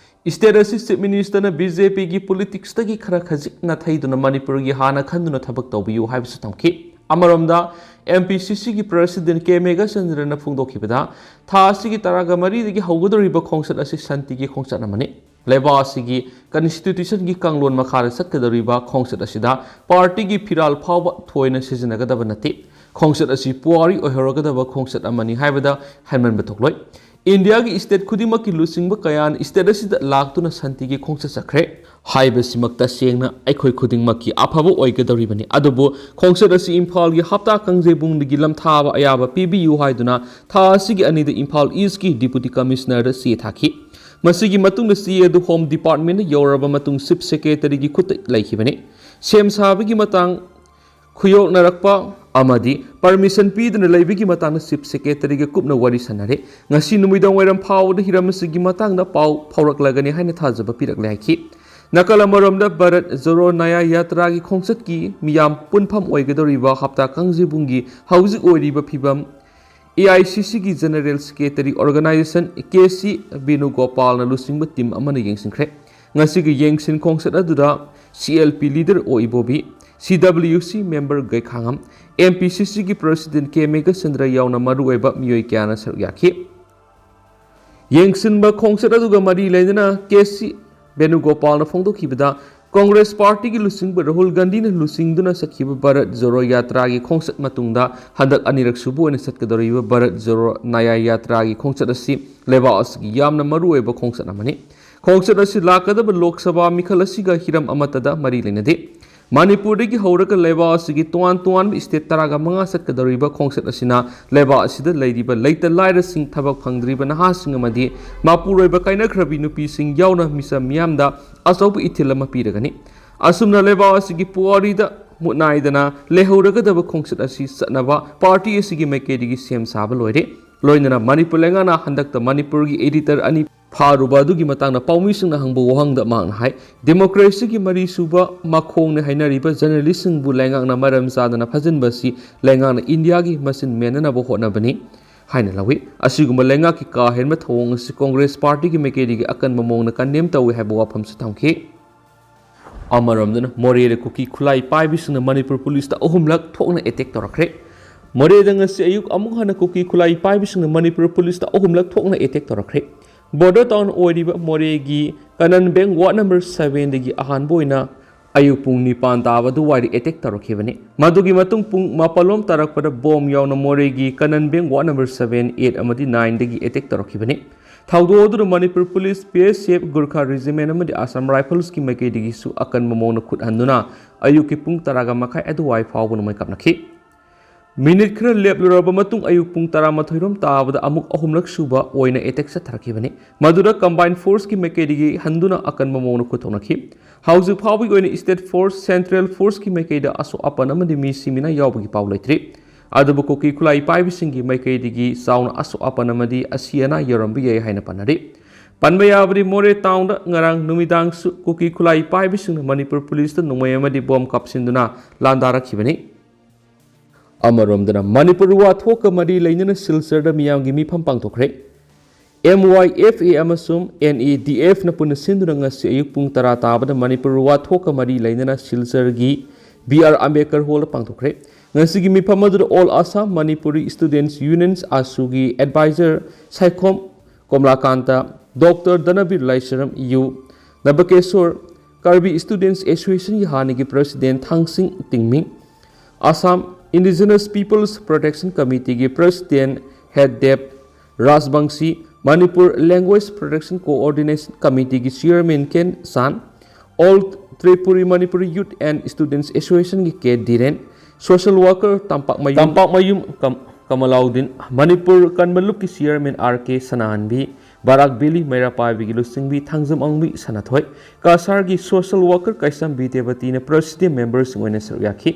ꯁ꯭ꯇꯦꯠ ꯑꯁꯤ ꯆꯤꯐ ꯃꯤꯅꯤꯁꯇꯔꯅ ꯕꯤ ꯖꯦ ꯄꯤꯒꯤ ꯄꯣꯂꯤꯇꯤꯛꯁꯇꯒꯤ ꯈꯔ ꯈꯖꯤꯛ ꯅꯥꯊꯩꯗꯨꯅ ꯃꯅꯤꯄꯨꯔꯒꯤ ꯍꯥꯟꯅ ꯈꯟꯗꯨꯅ ꯊꯕꯛ ꯇꯧꯕꯤꯌꯨ ꯍꯥꯏꯕꯁꯨ ꯊꯝꯈꯤ꯫ ꯑꯃꯔꯣꯝꯗ, ꯑꯦꯝ ꯄꯤ ꯁꯤ ꯁꯤꯒꯤ ꯄ꯭ꯔꯁꯤꯗꯦꯟ ꯀꯦ ꯃꯦꯘꯆꯟꯗ꯭ꯔꯅ ꯐꯣꯡꯗꯣꯛꯈꯤꯕꯗ, ꯊꯥ ꯑꯁꯤꯒꯤ ꯇꯔꯥꯒ ꯃꯔꯤꯗꯒꯤ ꯍꯧꯒꯗꯧꯔꯤꯕ ꯈꯣꯡꯆꯠ ꯑꯁꯤ ꯁꯥꯟꯇꯤꯒꯤ ꯈꯣꯡꯆꯠ ꯑꯃꯅꯤ꯫ ꯂꯩꯕꯥꯛ ꯑꯁꯤꯒꯤ ꯀꯟꯁꯇꯤꯇ꯭ꯌꯨꯁꯟꯒꯤ ꯀꯥꯡꯂꯣꯟ ꯃꯈꯥꯗ ꯆꯠꯀꯗꯧꯔꯤꯕ ꯈꯣꯡꯆꯠ ꯑꯁꯤꯗ ꯄꯥꯔꯇꯤꯒꯤ ꯐꯤꯔꯥꯜ ꯐꯥꯎꯕ ꯊꯣꯏꯅ ꯁꯤꯖꯤꯟꯅꯒꯗꯕ ꯅꯠꯇꯦ꯫ ꯈꯣꯡꯆꯠ ꯑꯁꯤ ꯄꯨꯋꯥꯔꯤ ꯑꯣꯏꯍꯧꯔꯒꯗꯕ ꯈꯣꯡꯆꯠ ꯑꯃꯅꯤ ꯍꯥꯏꯕꯗ ꯍꯟꯃꯟꯕ ꯊꯣꯛꯂꯣꯏ꯫ ꯏꯟꯗꯤꯌꯥꯒꯤ ꯁ꯭ꯇꯦꯠ ꯈꯨꯗꯤꯡꯃꯛꯀꯤ ꯂꯨꯆꯤꯡꯕ ꯀꯌꯥꯅ ꯁ꯭ꯇꯦꯠ ꯑꯁꯤꯗ ꯂꯥꯛꯇꯨꯅ ꯁꯥꯟꯇꯤꯒꯤ ꯈꯣꯡꯆꯠ ꯆꯠꯈ꯭ꯔꯦ꯫ ꯍꯥꯏꯕꯁꯤꯃꯛ ꯇꯁꯦꯡꯅ ꯑꯩꯈꯣꯏ ꯈꯨꯗꯤꯡꯃꯛꯀꯤ ꯑꯐꯕ ꯑꯣꯏꯒꯗꯧꯔꯤꯕꯅꯤ꯫ ꯑꯗꯨꯕꯨ ꯈꯣꯡꯆꯠ ꯑꯁꯤ ꯏꯝꯐꯥꯜꯒꯤ ꯍꯞꯇꯥ ꯀꯥꯡꯖꯩꯕꯨꯡꯗꯒꯤ ꯂꯝꯊꯥꯕ ꯑꯌꯥꯕ ꯄꯤꯕꯤꯌꯨ ꯍꯥꯏꯗꯨꯅ ꯊꯥ ꯑꯁꯤꯒꯤ ꯑꯅꯤꯗ ꯏꯝꯐꯥꯜ ꯏꯁꯀꯤ ꯗꯤꯄꯨꯇꯤ ꯀꯃꯤꯁꯅꯔꯗ ꯆꯦ ꯊꯥꯈꯤ꯫ ꯃꯁꯤꯒꯤ ꯃꯇꯨꯡꯗ ꯆꯦ ꯑꯗꯨ ꯍꯣꯝ ꯗꯤꯄꯥꯔꯠꯃꯦꯟꯗ ꯌꯧꯔꯕ ꯃꯇꯨꯡ ꯆꯤꯐ ꯁꯦꯀ꯭ꯔꯦꯇꯔꯤꯒꯤ ꯈꯨꯠꯇ ꯂꯩꯈꯤꯕꯅꯤ꯫ ꯁꯦꯝ ꯁꯥꯕꯒꯤ ꯃꯇꯥꯡ ꯈꯨꯌꯣꯛꯅꯔꯛꯄ ꯑꯃꯗꯤ ꯄꯔꯃꯤꯁꯟ ꯄꯤꯗꯨꯅ ꯂꯩꯕꯒꯤ ꯃꯇꯥꯡꯗ ꯆꯤꯐ ꯁꯦꯀ꯭ꯔꯦꯇꯔꯤꯒ ꯀꯨꯞꯅ ꯋꯥꯔꯤ ꯁꯥꯟꯅꯔꯦ꯫ ꯉꯁꯤ ꯅꯨꯃꯤꯗꯥꯡ ꯋꯥꯏꯔꯝ ꯐꯥꯎꯕꯗ ꯍꯤꯔꯝ ꯑꯁꯤꯒꯤ ꯃꯇꯥꯡꯗ ꯄꯥꯎ ꯐꯥꯎꯔꯛꯂꯒꯅꯤ ꯍꯥꯏꯅ ꯊꯥꯖꯕ ꯄꯤꯔꯛꯂꯦ ꯍꯥꯏꯈꯤ꯫ ꯅꯥꯀꯜ ꯑꯃꯔꯣꯝꯗ ꯚꯥꯔꯠ ꯖꯣꯔꯣ ꯅꯌꯥ ꯌꯥꯇ꯭ꯔꯥꯒꯤ ꯈꯣꯡꯆꯠꯀꯤ ꯃꯤꯌꯥꯝ ꯄꯨꯟꯐꯝ ꯑꯣꯏꯒꯗꯧꯔꯤꯕ ꯍꯞꯇꯥ ꯀꯥꯡꯖꯩꯕꯨꯡꯒꯤ ꯍꯧꯖꯤꯛ ꯑꯣꯏꯔꯤꯕ ꯐꯤꯕꯝ, ꯑꯦ ꯑꯥꯏ ꯁꯤ ꯁꯤꯒꯤ general secretary organisation K C ꯕꯦꯅꯨꯒꯣꯄꯥꯜꯅ ꯂꯨꯆꯤꯡꯕ ꯇꯤꯝ ꯑꯃꯅ ꯌꯦꯡꯁꯤꯟꯈ꯭ꯔꯦ꯫ ꯉꯁꯤꯒꯤ ꯌꯦꯡꯁꯤꯟ ꯈꯣꯡꯆꯠ ꯑꯗꯨꯗ ꯁꯤ ꯑꯦꯜ ꯄꯤ ꯂꯤꯗꯔ ꯑꯣ ꯏꯕꯣꯕꯤ, ꯁꯤ ꯗꯕ꯭ꯂꯤꯎ ꯁꯤ ꯃꯦꯝꯕꯔ ꯒꯩꯈꯥꯉꯝ, ꯑꯦꯝ ꯄꯤ ꯁꯤ ꯁꯤꯒꯤ ꯄ꯭ꯔꯁꯤꯗꯦꯟ ꯀꯦ ꯃꯦꯘꯆꯟꯗ꯭ꯔ ꯌꯥꯎꯅ ꯃꯔꯨꯑꯣꯏꯕ ꯃꯤꯑꯣꯏ ꯀꯌꯥꯅ ꯁꯔꯨꯛ ꯌꯥꯈꯤ꯫ ꯌꯦꯡꯁꯤꯟꯕ ꯈꯣꯡꯆꯠ ꯑꯗꯨꯒ ꯃꯔꯤ ꯂꯩꯅꯅ ꯀꯦ ꯁꯤ ꯕꯦꯅꯨꯒꯣꯄꯥꯜꯅ ꯐꯣꯡꯗꯣꯛꯈꯤꯕꯗ, ꯀꯣꯡꯒ꯭ꯔꯦꯁ ꯄꯥꯔꯇꯤꯒꯤ ꯂꯨꯆꯤꯡꯕ ꯔꯥꯍꯨꯜ ꯒꯥꯟꯙꯤꯅ ꯂꯨꯆꯤꯡꯗꯨꯅ ꯆꯠꯈꯤꯕ ꯚꯥꯔꯠ ꯖꯣꯔꯣ ꯌꯥꯇ꯭ꯔꯥꯒꯤ ꯈꯣꯡꯆꯠ ꯃꯇꯨꯡꯗ ꯍꯟꯗꯛ ꯑꯅꯤꯔꯛ ꯁꯨꯕ ꯑꯣꯏꯅ ꯆꯠꯀꯗꯧꯔꯤꯕ ꯚꯥꯔꯠ ꯖꯣꯔꯣ ꯅꯌꯥ ꯌꯥꯇ꯭ꯔꯥꯒꯤ ꯈꯣꯡꯆꯠ ꯑꯁꯤ ꯂꯩꯕꯥꯛ ꯑꯁꯤꯒꯤ ꯌꯥꯝꯅ ꯃꯔꯨꯑꯣꯏꯕ ꯈꯣꯡꯆꯠ ꯑꯃꯅꯤ꯫ ꯈꯣꯡꯆꯠ ꯑꯁꯤ ꯂꯥꯛꯀꯗꯕ ꯂꯣꯛ ꯁꯚꯥ ꯃꯤꯈꯜ ꯑꯁꯤꯒ ꯍꯤꯔꯝ ꯑꯃꯠꯇꯗ ꯃꯔꯤ ꯂꯩꯅꯗꯦ꯫ ꯃꯅꯤꯄꯨꯔꯗꯒꯤ ꯍꯧꯔꯒ ꯂꯩꯕꯥꯛ ꯑꯁꯤꯒꯤ ꯇꯣꯉꯥꯟ ꯇꯣꯉꯥꯟꯕ ꯁ꯭ꯇꯦꯠ ꯇꯔꯥꯒ ꯃꯉꯥ ꯆꯠꯀꯗꯧꯔꯤꯕ ꯈꯣꯡꯆꯠ ꯑꯁꯤꯅ ꯂꯩꯕꯥꯛ ꯑꯁꯤꯗ ꯂꯩꯔꯤꯕ ꯂꯩꯇ ꯂꯥꯏꯔꯁꯤꯡ, ꯊꯕꯛ ꯐꯪꯗ꯭ꯔꯤꯕ ꯅꯍꯥꯁꯤꯡ ꯑꯃꯗꯤ ꯃꯄꯨꯔꯣꯏꯕ ꯀꯥꯏꯅꯈ꯭ꯔꯕꯤ ꯅꯨꯄꯤꯁꯤꯡ ꯌꯥꯎꯅ ꯃꯤꯆꯝ ꯃꯤꯌꯥꯝꯗ ꯑꯆꯧꯕ ꯏꯊꯤꯜ ꯑꯃ ꯄꯤꯔꯒꯅꯤ꯫ ꯑꯁꯨꯝꯅ ꯂꯩꯕꯥꯛ ꯑꯁꯤꯒꯤ ꯄꯨꯋꯥꯔꯤꯗ ꯃꯨꯠꯅꯥꯏꯗꯅ ꯂꯩꯍꯧꯔꯒꯗꯕ ꯈꯣꯡꯆꯠ ꯑꯁꯤ ꯆꯠꯅꯕ ꯄꯥꯔꯇꯤ ꯑꯁꯤꯒꯤ ꯃꯥꯏꯀꯩꯗꯒꯤ ꯁꯦꯝ ꯁꯥꯕ ꯂꯣꯏꯔꯦ꯫ ꯂꯣꯏꯅꯅ ꯃꯅꯤꯄꯨꯔ ꯂꯩꯉꯥꯛꯅ ꯍꯟꯗꯛꯇ ꯃꯅꯤꯄꯨꯔꯒꯤ ꯑꯦꯗꯤꯇꯔ ꯑꯅꯤ ꯐꯥꯔꯨꯕ ꯑꯗꯨꯒꯤ ꯃꯇꯥꯡꯗ ꯄꯥꯎꯃꯤꯁꯤꯡꯅ ꯍꯪꯕ ꯋꯥꯍꯪꯗ ꯃꯍꯥꯛꯅ ꯍꯥꯏ, ꯗꯦꯃꯣꯀ꯭ꯔꯦꯁꯤꯒꯤ ꯃꯔꯤ ꯁꯨꯕ ꯃꯈꯣꯡꯅꯤ ꯍꯥꯏꯅꯔꯤꯕ ꯖꯔꯅꯦꯂꯤꯁꯁꯤꯡꯕꯨ ꯂꯩꯉꯥꯛꯅ ꯃꯔꯝ ꯆꯥꯗꯅ ꯐꯥꯖꯤꯟꯕ ꯑꯁꯤ ꯂꯩꯉꯥꯛꯅ ꯏꯟꯗꯤꯌꯥꯒꯤ ꯃꯆꯤꯟ ꯃꯦꯟꯅꯅꯕ ꯍꯣꯠꯅꯕꯅꯤ ꯍꯥꯏꯅ ꯂꯧꯏ꯫ ꯑꯁꯤꯒꯨꯝꯕ ꯂꯩꯉꯥꯛꯀꯤ ꯀꯥ ꯍꯦꯟꯕ ꯊꯧꯑꯣꯡ ꯑꯁꯤ ꯀꯣꯡꯒ꯭ꯔꯦꯁ ꯄꯥꯔꯇꯤꯒꯤ ꯃꯥꯏꯀꯩꯗꯒꯤ ꯑꯀꯟꯕ ꯃꯑꯣꯡꯗ ꯀꯟꯗꯦꯝ ꯇꯧꯏ ꯍꯥꯏꯕ ꯋꯥꯐꯝꯁꯨ ꯊꯝꯈꯤ꯫ ꯑꯃꯔꯣꯝꯗꯅ ꯃꯣꯔꯦꯗ ꯀꯨꯀꯤ ꯈꯨꯠꯂꯥꯏ ꯄꯥꯏꯕꯁꯤꯡꯅ ꯃꯅꯤꯄꯨꯔ ꯄꯨꯂꯤꯁꯇ ꯑꯍꯨꯝꯂꯛ ꯊꯣꯛꯅ ꯑꯦꯇꯦꯛ ꯇꯧꯔꯛꯈ꯭ꯔꯦ꯫ ꯃꯣꯔꯦꯗ ꯉꯁꯤ ꯑꯌꯨꯛ ꯑꯃꯨꯛ ꯍꯟꯅ ꯀꯨꯀꯤ ꯈꯨꯠꯂꯥꯏ ꯄꯥꯏꯕꯁꯤꯡꯅ ꯃꯅꯤꯄꯨꯔ ꯄꯨꯂꯤꯁꯇ ꯑꯍꯨꯝꯂꯛ ꯊꯣꯛꯅ ꯑꯦꯇꯦꯛ ꯇꯧꯔꯛꯈ꯭ꯔꯦ꯫ ꯕꯣꯔꯗꯔ ꯇꯥꯎꯟ ꯑꯣꯏꯔꯤꯕ ꯃꯣꯔꯦꯒꯤ ꯀꯅꯟ ꯕꯦꯡ ꯋꯥꯔꯗ ꯅꯝꯕꯔ ꯁꯚꯦꯟꯗꯒꯤ ꯑꯍꯥꯟꯕ ꯑꯣꯏꯅ ꯑꯌꯨꯛ ꯄꯨꯡ ꯅꯤꯄꯥꯟ ꯇꯥꯕ ꯑꯗꯨꯋꯥꯏꯗ ꯑꯦꯇꯦꯛ ꯇꯧꯔꯛꯈꯤꯕꯅꯤ꯫ ꯃꯗꯨꯒꯤ ꯃꯇꯨꯡ ꯄꯨꯡ ꯃꯥꯄꯜꯂꯣꯝ ꯇꯥꯔꯛꯄꯗ ꯕꯣꯝ ꯌꯥꯎꯅ ꯃꯣꯔꯦꯒꯤ ꯀꯅꯟ ꯕꯦꯡ ꯋꯥꯔꯗ ꯅꯝꯕꯔ ꯁꯚꯦꯟ, ꯑꯩꯠ ꯑꯃꯗꯤ ꯅꯥꯏꯟꯗꯒꯤ ꯑꯦꯇꯦꯛ ꯇꯧꯔꯛꯈꯤꯕꯅꯤ꯫ ꯊꯧꯗꯣꯛ ꯑꯗꯨꯗ Manipur police, B S F, Gurkha regiment ꯑꯃꯗꯤ ꯑꯁꯥꯝ ꯔꯥꯏꯐꯜꯁꯀꯤ ꯃꯥꯏꯀꯩꯗꯒꯤꯁꯨ ꯑꯀꯟꯕ ꯃꯑꯣꯡꯗ ꯈꯨꯠ ꯍꯟꯗꯨꯅ ꯑꯌꯨꯛꯀꯤ ꯄꯨꯡ ꯇꯔꯥꯒ ꯃꯈꯥꯏ ꯑꯗꯨꯋꯥꯏ ꯐꯥꯎꯕ ꯅꯣꯡꯃꯩ ꯀꯥꯞꯅꯈꯤ꯫ ꯃꯤꯅꯤꯠ ꯈꯔ ꯂꯦꯞꯂꯨꯔꯕ ꯃꯇꯨꯡ ꯑꯌꯨꯛ ꯄꯨꯡ ꯇꯔꯥꯃꯥꯊꯣꯏ ꯔꯣꯝ ꯇꯥꯕꯗ ꯑꯃꯨꯛ ꯑꯍꯨꯝꯂꯛ ꯁꯨꯕ ꯑꯣꯏꯅ ꯑꯦꯇꯦꯛ ꯆꯠꯊꯔꯛꯈꯤꯕꯅꯤ꯫ ꯃꯗꯨꯗ ꯀꯝꯕꯥꯏꯟ ꯐꯣꯔꯁꯀꯤ ꯃꯥꯏꯀꯩꯗꯒꯤ ꯍꯟꯗꯨꯅ ꯑꯀꯟꯕ ꯃꯑꯣꯡꯗ ꯈꯨꯠꯊꯣꯛꯅꯈꯤ꯫ ꯍꯧꯖꯤꯛ ꯐꯥꯎꯕꯒꯤ ꯑꯣꯏꯅ ꯁ꯭ꯇꯦꯠ ꯐꯣꯔꯁ, ꯁꯦꯟꯇ꯭ꯔꯦꯜ ꯐꯣꯔꯁꯀꯤ ꯃꯥꯏꯀꯩꯗ ꯑꯁꯣꯛ ꯑꯄꯟ ꯑꯃꯗꯤ ꯃꯤ ꯁꯤꯃꯤꯅꯥ ꯌꯥꯎꯕꯒꯤ ꯄꯥꯎ ꯂꯩꯇ꯭ꯔꯤ꯫ ꯑꯗꯨꯕꯨ ꯀꯨꯀꯤ ꯈꯨꯠꯂꯥꯏ ꯄꯥꯏꯕꯁꯤꯡꯒꯤ ꯃꯥꯏꯀꯩꯗꯒꯤ ꯆꯥꯎꯅ ꯑꯁꯣꯛ ꯑꯄꯟ ꯑꯃꯗꯤ ꯑꯁꯤ ꯑꯅꯥ ꯌꯧꯔꯝꯕ ꯌꯥꯏ ꯍꯥꯏꯅ ꯄꯟꯅꯔꯤ꯫ ꯄꯟꯕ ꯌꯥꯕꯗꯤ ꯃꯣꯔꯦ ꯇꯥꯎꯟꯗ ꯉꯔꯥꯡ ꯅꯨꯃꯤꯗꯥꯡꯁꯨ ꯀꯨꯀꯤ ꯈꯨꯠꯂꯥꯏ ꯄꯥꯏꯕꯁꯤꯡꯅ ꯃꯅꯤꯄꯨꯔ ꯄꯨꯂꯤꯁꯇ ꯅꯣꯡꯃꯩ ꯑꯃꯗꯤ ꯕꯣꯝ ꯀꯥꯞꯁꯤꯟꯗꯨꯅ ꯂꯥꯟꯗꯥꯔꯛꯈꯤꯕꯅꯤ꯫ ꯑꯃꯔꯣꯝꯗꯅ ꯃꯅꯤꯄꯨꯔ ꯋꯥꯊꯣꯛꯀ ꯃꯔꯤ ꯂꯩꯅꯅ ꯁꯤꯜꯆꯔꯗ ꯃꯤꯌꯥꯝꯒꯤ ꯃꯤꯐꯝ ꯄꯥꯡꯊꯣꯛꯈ꯭ꯔꯦ꯫ ꯑꯦꯝ ꯋꯥꯏ ꯑꯦꯐ ꯑꯦ ꯑꯃꯁꯨꯡ ꯑꯦꯟ ꯑꯦ ꯗꯤ ꯑꯦꯐꯅ ꯄꯨꯟꯅ ꯁꯤꯟꯗꯨꯅ ꯉꯁꯤ ꯑꯌꯨꯛ ꯄꯨꯡ ꯇꯔꯥ ꯇꯥꯕꯗ ꯃꯅꯤꯄꯨꯔ ꯋꯥꯊꯣꯛꯀ ꯃꯔꯤ ꯂꯩꯅꯅ ꯁꯤꯜꯆꯔꯒꯤ ꯕꯤ ꯑꯥꯔ ꯑꯝꯕꯦꯗꯀꯔ ꯍꯣꯜꯗ ꯄꯥꯡꯊꯣꯛꯈ꯭ꯔꯦ꯫ ꯉꯁꯤꯒꯤ ꯃꯤꯐꯝ ꯑꯗꯨꯗ all Assam Manipuri students union, ꯑꯁꯨꯒꯤ adviser Saikhom Komalakanta, doctor Dhanabir Laisram, U Nabakishore, Karbi students ꯑꯦꯁꯣꯁꯤꯌꯦꯁꯟꯒꯤ ꯍꯥꯟꯅꯒꯤ president Thangsing Timung, Assam indigenous peoples protection ꯀꯃꯤꯇꯤꯒꯤ ꯄ꯭ꯔꯁꯤꯗꯦꯟꯠ ꯍꯦꯗꯗꯦꯕ Rajbangshi, Manipur language protection coordination ꯀꯃꯤꯇꯤꯒꯤ chairman Ken San, all Tripura Manipuri youth and students ꯑꯦꯁꯣꯁꯤꯌꯦꯁꯟꯒꯤ K Dhiren, social worker Tampakmayum, Tampakmayum ꯀꯝ-, ꯀꯃꯂꯥꯎꯗꯤꯟ, ꯃꯅꯤꯄꯨꯔ ꯀꯟꯕ ꯂꯨꯞꯀꯤ chairman R K Sanahanbi, Barak valley ꯃꯩꯔꯥ ꯄꯥꯏꯕꯤꯒꯤ ꯂꯨꯆꯤꯡꯕꯤ ꯊꯥꯡꯖꯝ ꯑꯪꯕꯤ ꯁꯅꯥꯊꯣꯏ, ꯀꯁꯥꯔꯒꯤ ꯁꯣꯁꯦꯜ ꯋꯥꯔꯀꯔ ꯀꯩꯁꯥꯝ ꯕꯤꯗ꯭ꯌꯥꯄꯇꯤꯅ ꯄ꯭ꯔꯁꯤꯗꯦꯟꯠ ꯃꯦꯝꯕꯔꯁꯤꯡ ꯑꯣꯏꯅ ꯁꯔꯨꯛ ꯌꯥꯈꯤ꯫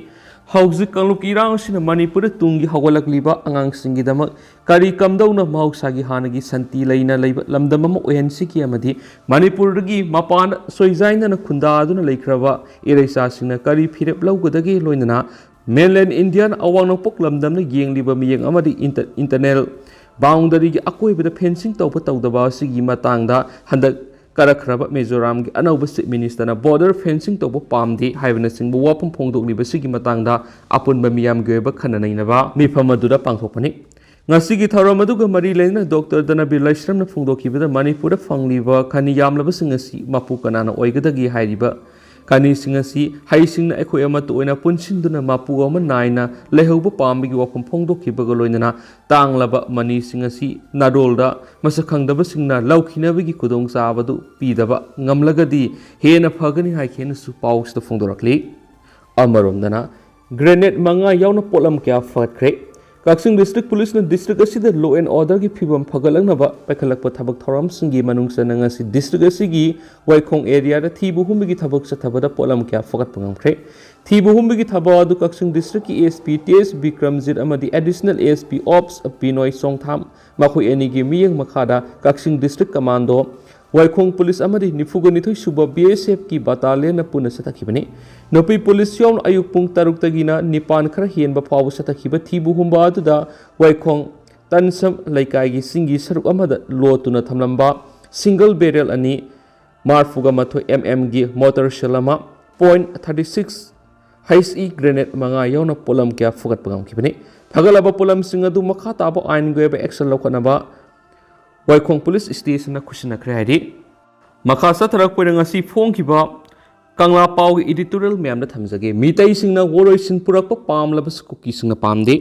ꯍꯧꯖꯤꯛ ꯀꯥꯡꯂꯨꯞꯀꯤ ꯏꯔꯥꯡ ꯑꯁꯤꯅ ꯃꯅꯤꯄꯨꯔꯗ ꯇꯨꯡꯒꯤ ꯍꯧꯒꯠꯂꯛꯂꯤꯕ ꯑꯉꯥꯡꯁꯤꯡꯒꯤꯗꯃꯛ ꯀꯔꯤ ꯀꯝꯗꯧꯅ ꯃꯍꯧꯁꯥꯒꯤ ꯍꯥꯟꯅꯒꯤ ꯁꯥꯟꯇꯤ ꯂꯩꯅ ꯂꯩꯕ ꯂꯝꯗꯝ ꯑꯃ ꯑꯣꯏꯍꯟꯁꯤꯒꯦ ꯑꯃꯗꯤ ꯃꯅꯤꯄꯨꯔꯗꯒꯤ ꯃꯄꯥꯟꯗ ꯁꯣꯏꯖꯥꯏꯅꯅ ꯈꯨꯟꯗꯥꯗꯨꯅ ꯂꯩꯈ꯭ꯔꯕ ꯏꯔꯩꯆꯥꯁꯤꯡꯅ ꯀꯔꯤ ꯐꯤꯔꯦꯞ ꯂꯧꯒꯗꯒꯦ, ꯂꯣꯏꯅꯅ ꯃꯦꯟꯂꯦꯟ ꯏꯟꯗꯤꯌꯥꯟ ꯑꯋꯥꯡ ꯅꯣꯡꯄꯣꯛ ꯂꯝꯗꯝꯅ ꯌꯦꯡꯂꯤꯕ ꯃꯤꯠꯌꯦꯡ ꯑꯃꯗꯤ ꯏꯟꯇ-, ꯏꯟꯇꯔꯅꯦꯜ ꯕꯥꯎꯟꯗꯔꯤꯒꯤ ꯑꯀꯣꯏꯕꯗ ꯐꯦꯟꯁꯤꯡ ꯇꯧꯕ ꯇꯧꯗꯕ ꯑꯁꯤꯒꯤ ꯃꯇꯥꯡꯗ ꯍꯟꯗꯛ ꯀꯥꯔꯛꯈ꯭ꯔꯕ ꯃꯤꯖꯣꯔꯥꯝꯒꯤ ꯑꯅꯧꯕ ꯆꯤꯐ ꯃꯤꯅꯤꯁꯇꯔꯅ ꯕꯣꯔꯗꯔ ꯐꯦꯟꯁꯤꯡ ꯇꯧꯕ ꯄꯥꯝꯗꯦ ꯍꯥꯏꯕꯅꯆꯤꯡꯕ ꯋꯥꯐꯝ ꯐꯣꯡꯗꯣꯛꯂꯤꯕꯁꯤꯒꯤ ꯃꯇꯥꯡꯗ ꯑꯄꯨꯟꯕ ꯃꯤꯌꯥꯝꯒꯤ ꯑꯣꯏꯕ ꯈꯟꯅ ꯅꯩꯅꯕ ꯃꯤꯐꯝ ꯑꯗꯨꯗ ꯄꯥꯡꯊꯣꯛꯄꯅꯤ꯫ ꯉꯁꯤꯒꯤ ꯊꯧꯔꯝ ꯑꯗꯨꯒ ꯃꯔꯤ ꯂꯩꯅꯅ ꯗꯣꯛꯇꯔ ꯙꯅꯕꯤꯔ ꯂꯩꯁ꯭ꯔꯝꯅ ꯐꯣꯡꯗꯣꯛꯈꯤꯕꯗ ꯃꯅꯤꯄꯨꯔꯗ ꯐꯪꯂꯤꯕ ꯈꯅꯤ ꯌꯥꯝꯂꯕꯁꯤꯡ ꯑꯁꯤ ꯃꯄꯨ ꯀꯅꯥꯅ ꯑꯣꯏꯒꯗꯒꯦ ꯍꯥꯏꯔꯤꯕ ꯈꯅꯤꯁꯤꯡ ꯑꯁꯤ ꯍꯩꯁꯤꯡꯅ ꯑꯩꯈꯣꯏ ꯑꯃꯠꯇ ꯑꯣꯏꯅ ꯄꯨꯟꯁꯤꯟꯗꯨꯅ ꯃꯄꯨ ꯑꯃ ꯅꯥꯏꯅ ꯂꯩꯍꯧꯕ ꯄꯥꯝꯕꯒꯤ ꯋꯥꯐꯝ ꯐꯣꯡꯗꯣꯛꯈꯤꯕꯒ ꯂꯣꯏꯅꯅ ꯇꯥꯡꯂꯕ ꯃꯅꯤꯁꯤꯡ ꯑꯁꯤ ꯅꯥꯗꯣꯜꯗ ꯃꯁꯛ ꯈꯪꯗꯕꯁꯤꯡꯅ ꯂꯧꯈꯤꯅꯕꯒꯤ ꯈꯨꯗꯣꯡꯆꯥꯕꯗꯨ ꯄꯤꯗꯕ ꯉꯝꯂꯒꯗꯤ ꯍꯦꯟꯅ ꯐꯒꯅꯤ ꯍꯥꯏꯈꯤ ꯍꯥꯏꯅꯁꯨ ꯄꯥꯎꯁꯤꯗ ꯐꯣꯡꯗꯣꯔꯛꯂꯤ꯫ ꯑꯃꯔꯣꯝꯗꯅ ꯒ꯭ꯔꯦꯅꯦꯗ ꯃꯉꯥ ꯌꯥꯎꯅ ꯄꯣꯠꯂꯝ ꯀꯌꯥ ꯐꯒꯠꯈ꯭ꯔꯦ꯫ ꯀꯛꯆꯤꯡ ꯗꯤꯁꯇ꯭ꯔꯤꯛ ꯄꯨꯂꯤꯁꯅ ꯗꯤꯁꯇ꯭ꯔꯤꯛ ꯑꯁꯤꯗ law and order ꯒꯤ ꯐꯤꯕꯝ ꯐꯒꯠꯂꯛꯅꯕ ꯄꯥꯏꯈꯠꯂꯛꯄ ꯊꯕꯛ ꯊꯧꯔꯝꯁꯤꯡꯒꯤ ꯃꯅꯨꯡ ꯆꯟꯅ ꯉꯁꯤ ꯗꯤꯁꯇ꯭ꯔꯤꯛ ꯑꯁꯤꯒꯤ ꯋꯥꯏꯈꯣꯡ ꯑꯦꯔꯤꯌꯥꯗ ꯊꯤꯕ ꯍꯨꯝꯕꯒꯤ ꯊꯕꯛ ꯆꯠꯊꯕꯗ ꯄꯣꯠꯂꯝ ꯀꯌꯥ ꯐꯒꯠꯄ ꯉꯝꯈ꯭ꯔꯦ꯫ ꯊꯤꯕ ꯍꯨꯝꯕꯒꯤ ꯊꯕꯛ ꯑꯗꯨ ꯀꯛꯆꯤꯡ ꯗꯤꯁꯇ꯭ꯔꯤꯛꯀꯤ ꯑꯦꯁ ꯄꯤ ꯇꯤ ꯑꯦꯁ ꯕꯤꯀ꯭ꯔꯝꯖꯤꯠ ꯑꯃꯗꯤ ꯑꯦꯗꯤꯁꯅꯦꯜ ꯑꯦꯁ ꯄꯤ ꯑꯣꯞꯁ ꯕꯤꯅꯣꯏ ꯆꯣꯡꯊꯥꯝ, ꯃꯈꯣꯏ ꯑꯅꯤꯒꯤ ꯃꯤꯠꯌꯦꯡ ꯃꯈꯥꯗ ꯀꯛꯆꯤꯡ ꯗꯤꯁꯇ꯭ꯔꯤꯛ ꯀꯃꯥꯟꯗꯣ, ꯋꯥꯏꯈꯣꯡ ꯄꯨꯂꯤꯁ ꯑꯃꯗꯤ ꯅꯤꯐꯨꯒ ꯅꯤꯊꯣꯏ ꯁꯨꯕ ꯕꯤ ꯑꯦꯁ ꯑꯦꯐꯀꯤ ꯕꯇꯥꯂꯤꯌꯟꯅ ꯄꯨꯟꯅ ꯆꯠꯊꯈꯤꯕꯅꯤ꯫ ꯅꯨꯄꯤ ꯄꯨꯂꯤꯁ ꯌꯥꯎꯅ ꯑꯌꯨꯛ ꯄꯨꯡ ꯇꯔꯨꯛꯇꯒꯤꯅ ꯅꯤꯄꯥꯟ ꯈꯔ ꯍꯦꯟꯕ ꯐꯥꯎꯕ ꯆꯠꯊꯈꯤꯕ ꯊꯤꯕ ꯍꯨꯝꯕ ꯑꯗꯨꯗ ꯋꯥꯏꯈꯣꯡ ꯇꯟꯁꯝ ꯂꯩꯀꯥꯏꯒꯤ ꯆꯤꯡꯒꯤ ꯁꯔꯨꯛ ꯑꯃꯗ ꯂꯣꯠꯇꯨꯅ ꯊꯝꯂꯝꯕ ꯁꯤꯡꯒꯜ ꯕꯦꯔꯦꯜ ꯑꯅꯤ, ꯃꯔꯐꯨꯒ ꯃꯥꯊꯣꯏ ꯑꯦꯝ ꯑꯦꯝꯒꯤ ꯃꯣꯇꯣꯔ ꯁꯦꯜ ꯑꯃ, point thirty six H E grenade ꯃꯉꯥ ꯌꯥꯎꯅ ꯄꯣꯠꯂꯝ ꯀꯌꯥ ꯐꯨꯒꯠꯄ ꯉꯝꯈꯤꯕꯅꯤ꯫ ꯐꯒꯠꯂꯕ ꯄꯣꯠꯂꯝꯁꯤꯡ ꯑꯗꯨ ꯃꯈꯥ ꯇꯥꯕ ꯑꯥꯏꯟꯒꯤ ꯑꯣꯏꯕ ꯑꯦꯛꯁꯟ ꯂꯧꯈꯠꯅꯕ ꯋꯥꯏꯈꯣꯡ ꯄꯨꯂꯤꯁ ꯁ꯭ꯇꯦꯁꯟꯅ ꯈꯨꯠꯁꯤꯟꯅꯈ꯭ꯔꯦ ꯍꯥꯏꯔꯤ꯫ ꯃꯈꯥ ꯆꯠꯊꯔꯛꯄ ꯑꯣꯏꯅ ꯉꯁꯤ ꯐꯣꯡꯈꯤꯕ ꯀꯪꯂꯥ ꯄꯥꯎꯒꯤ ꯏꯗꯤꯇꯣꯔꯤꯌꯦꯜ ꯃꯌꯥꯝꯗ ꯊꯝꯖꯒꯦ꯫ ꯃꯤꯇꯩꯁꯤꯡꯅ ꯋꯥꯔꯣꯏꯁꯤꯟ ꯄꯨꯔꯛꯄ ꯄꯥꯝꯂꯕꯁꯨ ꯀꯨꯀꯤꯁꯤꯡꯅ ꯄꯥꯝꯗꯦ꯫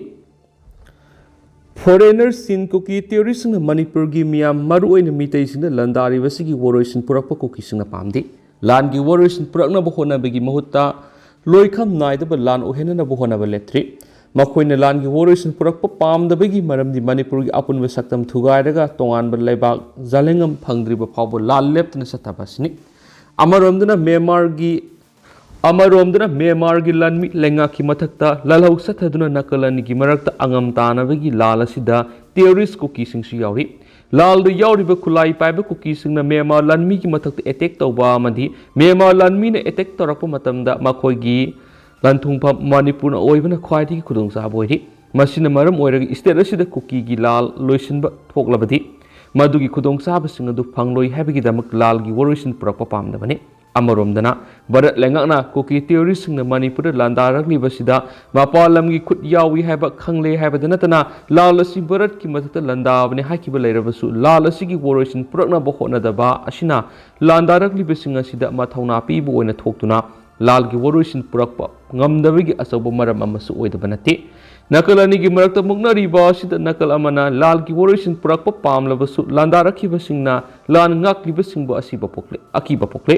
ꯐꯣꯔꯦꯅꯔꯁꯤꯡ, ꯀꯨꯀꯤ ꯇꯦꯔꯣꯔꯤꯁꯁꯤꯡꯅ ꯃꯅꯤꯄꯨꯔꯒꯤ ꯃꯤꯌꯥꯝ, ꯃꯔꯨꯑꯣꯏꯅ ꯃꯤꯇꯩꯁꯤꯡꯗ ꯂꯥꯟꯗꯥꯔꯤꯕꯁꯤꯒꯤ ꯋꯥꯔꯣꯏꯁꯤꯟ ꯄꯨꯔꯛꯄ ꯀꯨꯀꯤꯁꯤꯡꯅ ꯄꯥꯝꯗꯦ꯫ ꯂꯥꯟꯒꯤ ꯋꯥꯔꯣꯏꯁꯤꯟ ꯄꯨꯔꯛꯅꯕ ꯍꯣꯠꯅꯕꯒꯤ ꯃꯍꯨꯠꯇ ꯂꯣꯏꯈꯝ ꯅꯥꯏꯗꯕ ꯂꯥꯟ ꯑꯣꯏꯍꯟꯅꯅꯕ ꯍꯣꯠꯅꯕ ꯂꯦꯞꯇ꯭ꯔꯤ꯫ ꯃꯈꯣꯏꯅ ꯂꯥꯟꯒꯤ ꯋꯥꯔꯣꯏꯁꯤꯟ ꯄꯨꯔꯛꯄ ꯄꯥꯝꯗꯕꯒꯤ ꯃꯔꯝꯗꯤ ꯃꯅꯤꯄꯨꯔꯒꯤ ꯑꯄꯨꯟꯕ ꯁꯛꯇꯝ ꯊꯨꯒꯥꯏꯔꯒ ꯇꯣꯉꯥꯟꯕ ꯂꯩꯕꯥꯛ ꯖꯥꯂꯦꯡꯉꯝ ꯐꯪꯗ꯭ꯔꯤꯕ ꯐꯥꯎꯕ ꯂꯥꯟ ꯂꯦꯞꯇꯅ ꯆꯠꯊꯕ ꯑꯁꯤꯅꯤ꯫ ꯑꯃꯔꯣꯝꯗꯅ ꯃ꯭ꯌꯥꯟꯃꯥꯔꯒꯤ ꯑꯃꯔꯣꯝꯗꯅ ꯃ꯭ꯌꯥꯟꯃꯥꯔꯒꯤ ꯂꯥꯟꯃꯤ ꯂꯩꯉꯥꯛꯀꯤ ꯃꯊꯛꯇ ꯂꯥꯜꯍꯧ ꯆꯠꯊꯗꯨꯅ ꯅꯥꯀꯜ ꯑꯅꯤꯒꯤ ꯃꯔꯛꯇ ꯑꯉꯝ ꯇꯥꯅꯕꯒꯤ ꯂꯥꯜ ꯑꯁꯤꯗ ꯇꯦꯔꯣꯔꯤꯁ ꯀꯨꯀꯤꯁꯤꯡꯁꯨ ꯌꯥꯎꯔꯤ꯫ ꯂꯥꯜꯗ ꯌꯥꯎꯔꯤꯕ ꯈꯨꯠꯂꯥꯏ ꯄꯥꯏꯕ ꯀꯨꯀꯤꯁꯤꯡꯅ ꯃ꯭ꯌꯥꯟꯃꯥꯔ ꯂꯥꯟꯃꯤꯒꯤ ꯃꯊꯛꯇ ꯑꯦꯇꯦꯛ ꯇꯧꯕ ꯑꯃꯗꯤ ꯃ꯭ꯌꯥꯟꯃꯥꯔ ꯂꯥꯟꯃꯤꯅ ꯑꯦꯇꯦꯛ ꯇꯧꯔꯛꯄ ꯃꯇꯝꯗ ꯃꯈꯣꯏꯒꯤ ꯂꯥꯟꯊꯨꯡꯐꯝ ꯃꯅꯤꯄꯨꯔꯅ ꯑꯣꯏꯕꯅ ꯈ꯭ꯋꯥꯏꯗꯒꯤ ꯈꯨꯗꯣꯡꯆꯥꯕ ꯑꯣꯏꯔꯤ꯫ ꯃꯁꯤꯅ ꯃꯔꯝ ꯑꯣꯏꯔꯒ ꯁ꯭ꯇꯦꯠ ꯑꯁꯤꯗ ꯀꯨꯀꯤꯒꯤ ꯂꯥꯜ ꯂꯣꯏꯁꯤꯟꯕ ꯊꯣꯛꯂꯕꯗꯤ ꯃꯗꯨꯒꯤ ꯈꯨꯗꯣꯡꯆꯥꯕꯁꯤꯡ ꯑꯗꯨ ꯐꯪꯂꯣꯏ ꯍꯥꯏꯕꯒꯤꯗꯃꯛ ꯂꯥꯜꯒꯤ ꯋꯥꯔꯣꯏꯁꯤꯟ ꯄꯨꯔꯛꯄ ꯄꯥꯝꯗꯕꯅꯤ꯫ ꯑꯃꯔꯣꯝꯗꯅ ꯚꯥꯔꯠ ꯂꯩꯉꯥꯛꯅ ꯀꯨꯀꯤ ꯇꯦꯔꯣꯔꯤꯁꯁꯤꯡꯅ ꯃꯅꯤꯄꯨꯔꯗ ꯂꯥꯟꯗꯥꯔꯛꯂꯤꯕꯁꯤꯗ ꯃꯄꯥꯟ ꯂꯝꯒꯤ ꯈꯨꯠ ꯌꯥꯎꯏ ꯍꯥꯏꯕ ꯈꯪꯂꯦ ꯍꯥꯏꯕꯗ ꯅꯠꯇꯅ ꯂꯥꯜ ꯑꯁꯤ ꯚꯥꯔꯠꯀꯤ ꯃꯊꯛꯇ ꯂꯥꯟꯗꯥꯕꯅꯤ ꯍꯥꯏꯈꯤꯕ ꯂꯩꯔꯕꯁꯨ ꯂꯥꯜ ꯑꯁꯤꯒꯤ ꯋꯥꯔꯣꯏꯁꯤꯟ ꯄꯨꯔꯛꯅꯕ ꯍꯣꯠꯅꯗꯕ ꯑꯁꯤꯅ ꯂꯥꯟꯗꯥꯔꯛꯂꯤꯕꯁꯤꯡ ꯑꯁꯤꯗ ꯃꯊꯧꯅꯥ ꯄꯤꯕ ꯑꯣꯏꯅ ꯊꯣꯛꯇꯨꯅ ꯂꯥꯜꯒꯤ ꯋꯥꯔꯣꯏꯁꯤꯟ ꯄꯨꯔꯛꯄ ꯉꯝꯗꯕꯒꯤ ꯑꯆꯧꯕ ꯃꯔꯝ ꯑꯃꯁꯨ ꯑꯣꯏꯗꯕ ꯅꯠꯇꯦ꯫ ꯅꯥꯀꯜ ꯑꯅꯤꯒꯤ ꯃꯔꯛꯇ ꯃꯨꯛꯅꯔꯤꯕ ꯑꯁꯤꯗ ꯅꯥꯀꯜ ꯑꯃꯅ ꯂꯥꯜꯒꯤ ꯋꯥꯔꯣꯏꯁꯤꯟ ꯄꯨꯔꯛꯄ ꯄꯥꯝꯂꯕꯁꯨ ꯂꯥꯟꯗꯥꯔꯛꯈꯤꯕꯁꯤꯡꯅ ꯂꯥꯟ ꯉꯥꯛꯂꯤꯕꯁꯤꯡꯕꯨ ꯑꯁꯤꯕ ꯄꯣꯛꯂꯦ, ꯑꯀꯤꯕ ꯄꯣꯛꯂꯦ꯫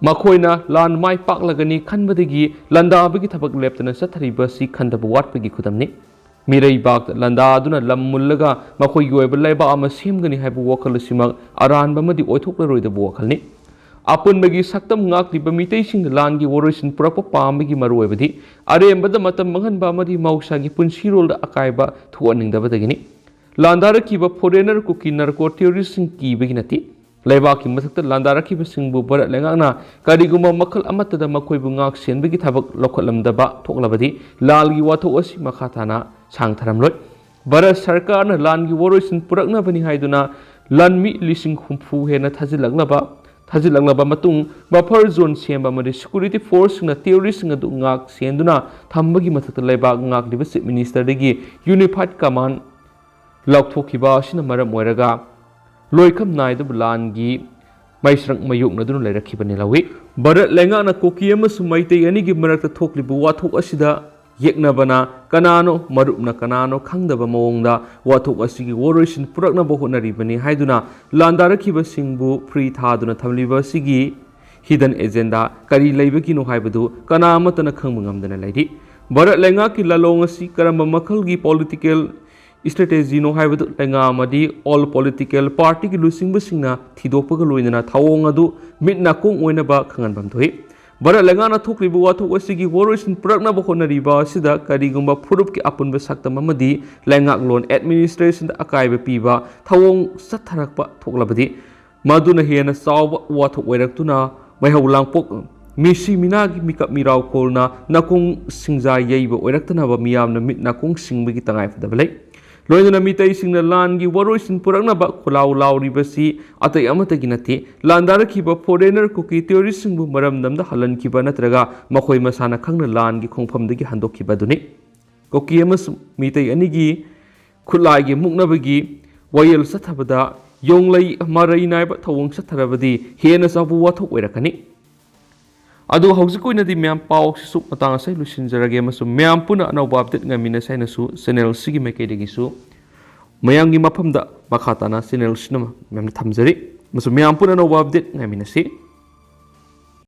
ꯃꯈꯣꯏꯅ ꯂꯥꯟ ꯃꯥꯏ ꯄꯥꯛꯂꯒꯅꯤ ꯈꯟꯕꯗꯒꯤ ꯂꯥꯟꯗꯥꯕꯒꯤ ꯊꯕꯛ ꯂꯦꯞꯇꯅ ꯆꯠꯊꯔꯤꯕ ꯑꯁꯤ ꯈꯟꯊꯕ ꯋꯥꯠꯄꯒꯤ ꯈꯨꯗꯝꯅꯤ꯫ ꯃꯤꯔꯩꯕꯥꯛꯇ ꯂꯥꯟꯗꯥꯗꯨꯅ ꯂꯝ ꯃꯨꯜꯂꯒ ꯃꯈꯣꯏꯒꯤ ꯑꯣꯏꯕ ꯂꯩꯕꯥꯛ ꯑꯃ ꯁꯦꯝꯒꯅꯤ ꯍꯥꯏꯕ ꯋꯥꯈꯜ ꯑꯁꯤꯃꯛ ꯑꯔꯥꯟꯕ ꯑꯃꯗꯤ ꯑꯣꯏꯊꯣꯛꯂꯔꯣꯏꯗꯕ ꯋꯥꯈꯜꯅꯤ꯫ ꯑꯄꯨꯟꯕꯒꯤ ꯁꯛꯇꯝ ꯉꯥꯛꯂꯤꯕ ꯃꯤꯇꯩꯁꯤꯡꯅ ꯂꯥꯟꯒꯤ ꯋꯥꯔꯣꯏꯁꯤꯟ ꯄꯨꯔꯛꯄ ꯄꯥꯝꯕꯒꯤ ꯃꯔꯨꯑꯣꯏꯕꯗꯤ ꯑꯔꯦꯝꯕꯗ ꯃꯇꯝ ꯃꯥꯡꯍꯟꯕ ꯑꯃꯗꯤ ꯃꯍꯧꯁꯥꯒꯤ ꯄꯨꯟꯁꯤꯔꯣꯜꯗ ꯑꯀꯥꯏꯕ ꯊꯣꯛꯍꯟꯅꯤꯡꯗꯕꯗꯒꯤꯅꯤ꯫ ꯂꯥꯟꯗꯥꯔꯛꯈꯤꯕ ꯐꯣꯔꯦꯅꯔ ꯀꯨꯀꯤ ꯅꯥꯔꯀꯣ ꯇꯦꯔꯣꯔꯤꯁꯁꯤꯡ ꯀꯤꯕꯒꯤ ꯅꯠꯇꯦ꯫ ꯂꯩꯕꯥꯛꯀꯤ ꯃꯊꯛꯇ ꯂꯥꯟꯗꯥꯔꯛꯈꯤꯕꯁꯤꯡꯕꯨ ꯚꯥꯔꯠ ꯂꯩꯉꯥꯛꯅ ꯀꯔꯤꯒꯨꯝꯕ ꯃꯈꯜ ꯑꯃꯠꯇꯗ ꯃꯈꯣꯏꯕꯨ ꯉꯥꯛ ꯁꯦꯟꯕꯒꯤ ꯊꯕꯛ ꯂꯧꯈꯠꯂꯝꯗꯕ ꯊꯣꯛꯂꯕꯗꯤ ꯂꯥꯜꯒꯤ ꯋꯥꯊꯣꯛ ꯑꯁꯤ ꯃꯈꯥ ꯇꯥꯅ ꯁꯥꯡꯊꯔꯝꯂꯣꯏ꯫ ꯚꯥꯔꯠ ꯁꯔꯀꯥꯔꯅ ꯂꯥꯟꯒꯤ ꯋꯥꯔꯣꯏꯁꯤꯟ ꯄꯨꯔꯛꯅꯕꯅꯤ ꯍꯥꯏꯗꯨꯅ ꯂꯥꯟꯃꯤ ꯂꯤꯁꯤꯡ ꯍꯨꯝꯐꯨ ꯍꯦꯟꯅ ꯊꯥꯖꯤꯜꯂꯛꯂꯕ ꯊꯥꯖꯤꯜꯂꯛꯂꯕ ꯃꯇꯨꯡ ꯕꯐꯔ ꯖꯣꯟ ꯁꯦꯝꯕ ꯑꯃꯗꯤ ꯁꯦꯀ꯭ꯌꯨꯔꯤꯇꯤ ꯐꯣꯔꯁꯁꯤꯡꯅ ꯇꯦꯔꯣꯔꯤꯁꯁꯤꯡ ꯑꯗꯨ ꯉꯥꯛ ꯁꯦꯟꯗꯨꯅ ꯊꯝꯕꯒꯤ ꯃꯊꯛꯇ ꯂꯩꯕꯥꯛ ꯉꯥꯛꯂꯤꯕ ꯆꯤꯐ ꯃꯤꯅꯤꯁꯇꯔꯗꯒꯤ ꯌꯨꯅꯤꯐꯥꯏꯠ ꯀꯃꯥꯟ ꯂꯥꯎꯊꯣꯛꯈꯤꯕ ꯑꯁꯤꯅ ꯃꯔꯝ ꯑꯣꯏꯔꯒ ꯂꯣꯏꯈꯝ ꯅꯥꯏꯗꯕ ꯂꯥꯟꯒꯤ ꯃꯩꯁ꯭ꯔꯪ ꯃꯥꯌꯣꯛꯅꯗꯨꯅ ꯂꯩꯔꯛꯈꯤꯕꯅꯤ꯫ ꯂꯧꯏ꯫ ꯚꯥꯔꯠ ꯂꯩꯉꯥꯛꯅ ꯀꯨꯀꯤ ꯑꯃꯁꯨꯡ ꯃꯩꯇꯩ ꯑꯅꯤꯒꯤ ꯃꯔꯛꯇ ꯊꯣꯛꯂꯤꯕ ꯋꯥꯊꯣꯛ ꯑꯁꯤꯗ ꯌꯦꯛꯅꯕꯅ ꯀꯅꯥꯅꯣ ꯃꯔꯨꯞꯅ ꯀꯅꯥꯅꯣ ꯈꯪꯗꯕ ꯃꯑꯣꯡꯗ ꯋꯥꯊꯣꯛ ꯑꯁꯤꯒꯤ ꯋꯥꯔꯣꯏꯁꯤꯟ ꯄꯨꯔꯛꯅꯕ ꯍꯣꯠꯅꯔꯤꯕꯅꯤ ꯍꯥꯏꯗꯨꯅ ꯂꯥꯟꯗꯥꯔꯛꯈꯤꯕꯁꯤꯡꯕꯨ ꯐ꯭ꯔꯤ ꯊꯥꯗꯨꯅ ꯊꯝꯂꯤꯕ ꯑꯁꯤꯒꯤ ꯍꯤꯗꯟ ꯑꯦꯖꯦꯟꯗꯥ ꯀꯔꯤ ꯂꯩꯕꯒꯤꯅꯣ ꯍꯥꯏꯕꯗꯨ ꯀꯅꯥ ꯑꯃꯠꯇꯅ ꯈꯪꯕ ꯉꯝꯗꯅ ꯂꯩꯔꯤ꯫ ꯚꯥꯔꯠ ꯂꯩꯉꯥꯛꯀꯤ ꯂꯥꯂꯣꯡ ꯑꯁꯤ ꯀꯔꯝꯕ ꯃꯈꯜꯒꯤ ꯄꯣꯂꯤꯇꯤꯀꯦꯜ ꯏꯁꯇ꯭ꯔꯦꯇꯦꯖꯤꯅꯣ ꯍꯥꯏꯕꯗꯨ ꯂꯩꯉꯥꯛ ꯑꯃꯗꯤ ꯑꯣꯜ ꯄꯣꯂꯤꯇꯤꯀꯦꯜ ꯄꯥꯔꯇꯤꯒꯤ ꯂꯨꯆꯤꯡꯕꯁꯤꯡꯅ ꯊꯤꯗꯣꯛꯄꯒ ꯂꯣꯏꯅꯅ ꯊꯧꯑꯣꯡ ꯑꯗꯨ ꯃꯤꯠ ꯅꯥꯀꯣꯡ ꯑꯣꯏꯅꯕ ꯈꯪꯍꯟꯐꯝ ꯊꯣꯛꯏ꯫ ꯚꯥꯔꯠ ꯂꯩꯉꯥꯛꯅ ꯊꯣꯛꯂꯤꯕ ꯋꯥꯊꯣꯛ ꯑꯁꯤꯒꯤ ꯋꯥꯔꯣꯏꯁꯤꯟ ꯄꯨꯔꯛꯅꯕ ꯍꯣꯠꯅꯔꯤꯕ ꯑꯁꯤꯗ ꯀꯔꯤꯒꯨꯝꯕ ꯐꯨꯔꯨꯞꯀꯤ ꯑꯄꯨꯟꯕ ꯁꯛꯇꯝ ꯑꯃꯗꯤ ꯂꯩꯉꯥꯛꯂꯣꯟ ꯑꯦꯗꯃꯤꯅꯤꯁꯇ꯭ꯔꯦꯁꯟꯗ ꯑꯀꯥꯏꯕ ꯄꯤꯕ ꯊꯧꯑꯣꯡ ꯆꯠꯊꯔꯛꯄ ꯊꯣꯛꯂꯕꯗꯤ ꯃꯗꯨꯅ ꯍꯦꯟꯅ ꯆꯥꯎꯕ ꯋꯥꯊꯣꯛ ꯑꯣꯏꯔꯛꯇꯨꯅ ꯃꯩꯍꯧ ꯂꯥꯡꯄꯣꯛ ꯃꯤꯁꯤ ꯃꯤꯅꯥꯒꯤ ꯃꯤꯀꯞ ꯃꯤꯔꯥꯎꯈꯣꯜꯅ ꯅꯥꯀꯣꯡ ꯁꯤꯡꯖꯥ ꯌꯩꯕ ꯑꯣꯏꯔꯛꯇꯅꯕ ꯃꯤꯌꯥꯝꯅ ꯃꯤꯠ ꯅꯥꯀꯣꯡ ꯁꯤꯡꯕꯒꯤ ꯇꯉꯥꯏꯐꯗꯕ ꯂꯩ꯫ ꯂꯣꯏꯅꯅ ꯃꯤꯇꯩꯁꯤꯡꯅ ꯂꯥꯟꯒꯤ ꯋꯥꯔꯣꯏꯁꯤꯟ ꯄꯨꯔꯛꯅꯕ ꯈꯣꯜꯂꯥꯎ ꯂꯥꯎꯔꯤꯕꯁꯤ ꯑꯇꯩ ꯑꯃꯠꯇꯒꯤ ꯅꯠꯇꯦ꯫ ꯂꯥꯟꯗꯥꯔꯛꯈꯤꯕ ꯐꯣꯔꯦꯅꯔ ꯀꯨꯀꯤ ꯇꯦꯔꯣꯔꯤꯁꯁꯤꯡꯕꯨ ꯃꯔꯝꯗꯝꯗ ꯍꯜꯍꯟꯈꯤꯕ ꯅꯠꯇ꯭ꯔꯒ ꯃꯈꯣꯏ ꯃꯁꯥꯅ ꯈꯪꯅ ꯂꯥꯟꯒꯤ ꯈꯣꯡꯐꯝꯗꯒꯤ ꯍꯟꯗꯣꯛꯈꯤꯕ ꯑꯗꯨꯅꯤ꯫ ꯀꯨꯀꯤ ꯑꯃꯁꯨꯡ ꯃꯤꯇꯩ ꯑꯅꯤꯒꯤ ꯈꯨꯠꯂꯥꯏꯒꯤ ꯃꯨꯛꯅꯕꯒꯤ ꯋꯥꯌꯦꯜ ꯆꯠꯊꯕꯗ ꯌꯣꯡꯂꯩ ꯃꯔꯩ ꯅꯥꯏꯕ ꯊꯧꯑꯣꯡ ꯆꯠꯊꯔꯕꯗꯤ ꯍꯦꯟꯅ ꯆꯥꯎꯕ ꯋꯥꯊꯣꯛ ꯑꯣꯏꯔꯛꯀꯅꯤ꯫ ꯑꯗꯨ ꯍꯧꯖꯤꯛ ꯑꯣꯏꯅꯗꯤ ꯃꯌꯥꯝ ꯄꯥꯎ ꯑꯁꯤꯁꯨ ꯃꯇꯥꯡ ꯑꯁꯤꯗ ꯂꯣꯏꯁꯤꯟꯖꯔꯒꯦ ꯑꯃꯁꯨꯡ ꯃꯌꯥꯝ ꯄꯨꯟꯅ ꯑꯅꯧꯕ ꯑꯞꯗꯦꯠ ꯉꯥꯏꯃꯤꯟꯅꯁꯤ ꯍꯥꯏꯅꯁꯨ ꯆꯦꯅꯦꯜ ꯑꯁꯤꯒꯤ ꯃꯥꯏꯀꯩꯗꯒꯤꯁꯨ ꯃꯌꯥꯝꯒꯤ ꯃꯐꯝꯗ ꯃꯈꯥ ꯇꯥꯅ ꯆꯦꯅꯦꯜ ꯑꯁꯤꯅ ꯃꯌꯥꯝꯗ ꯊꯝꯖꯔꯤ꯫ ꯑꯃꯁꯨꯡ ꯃꯌꯥꯝ ꯄꯨꯟꯅ ꯑꯅꯧꯕ ꯑꯞꯗꯦꯠ ꯉꯥꯏꯃꯤꯟꯅꯁꯤ꯫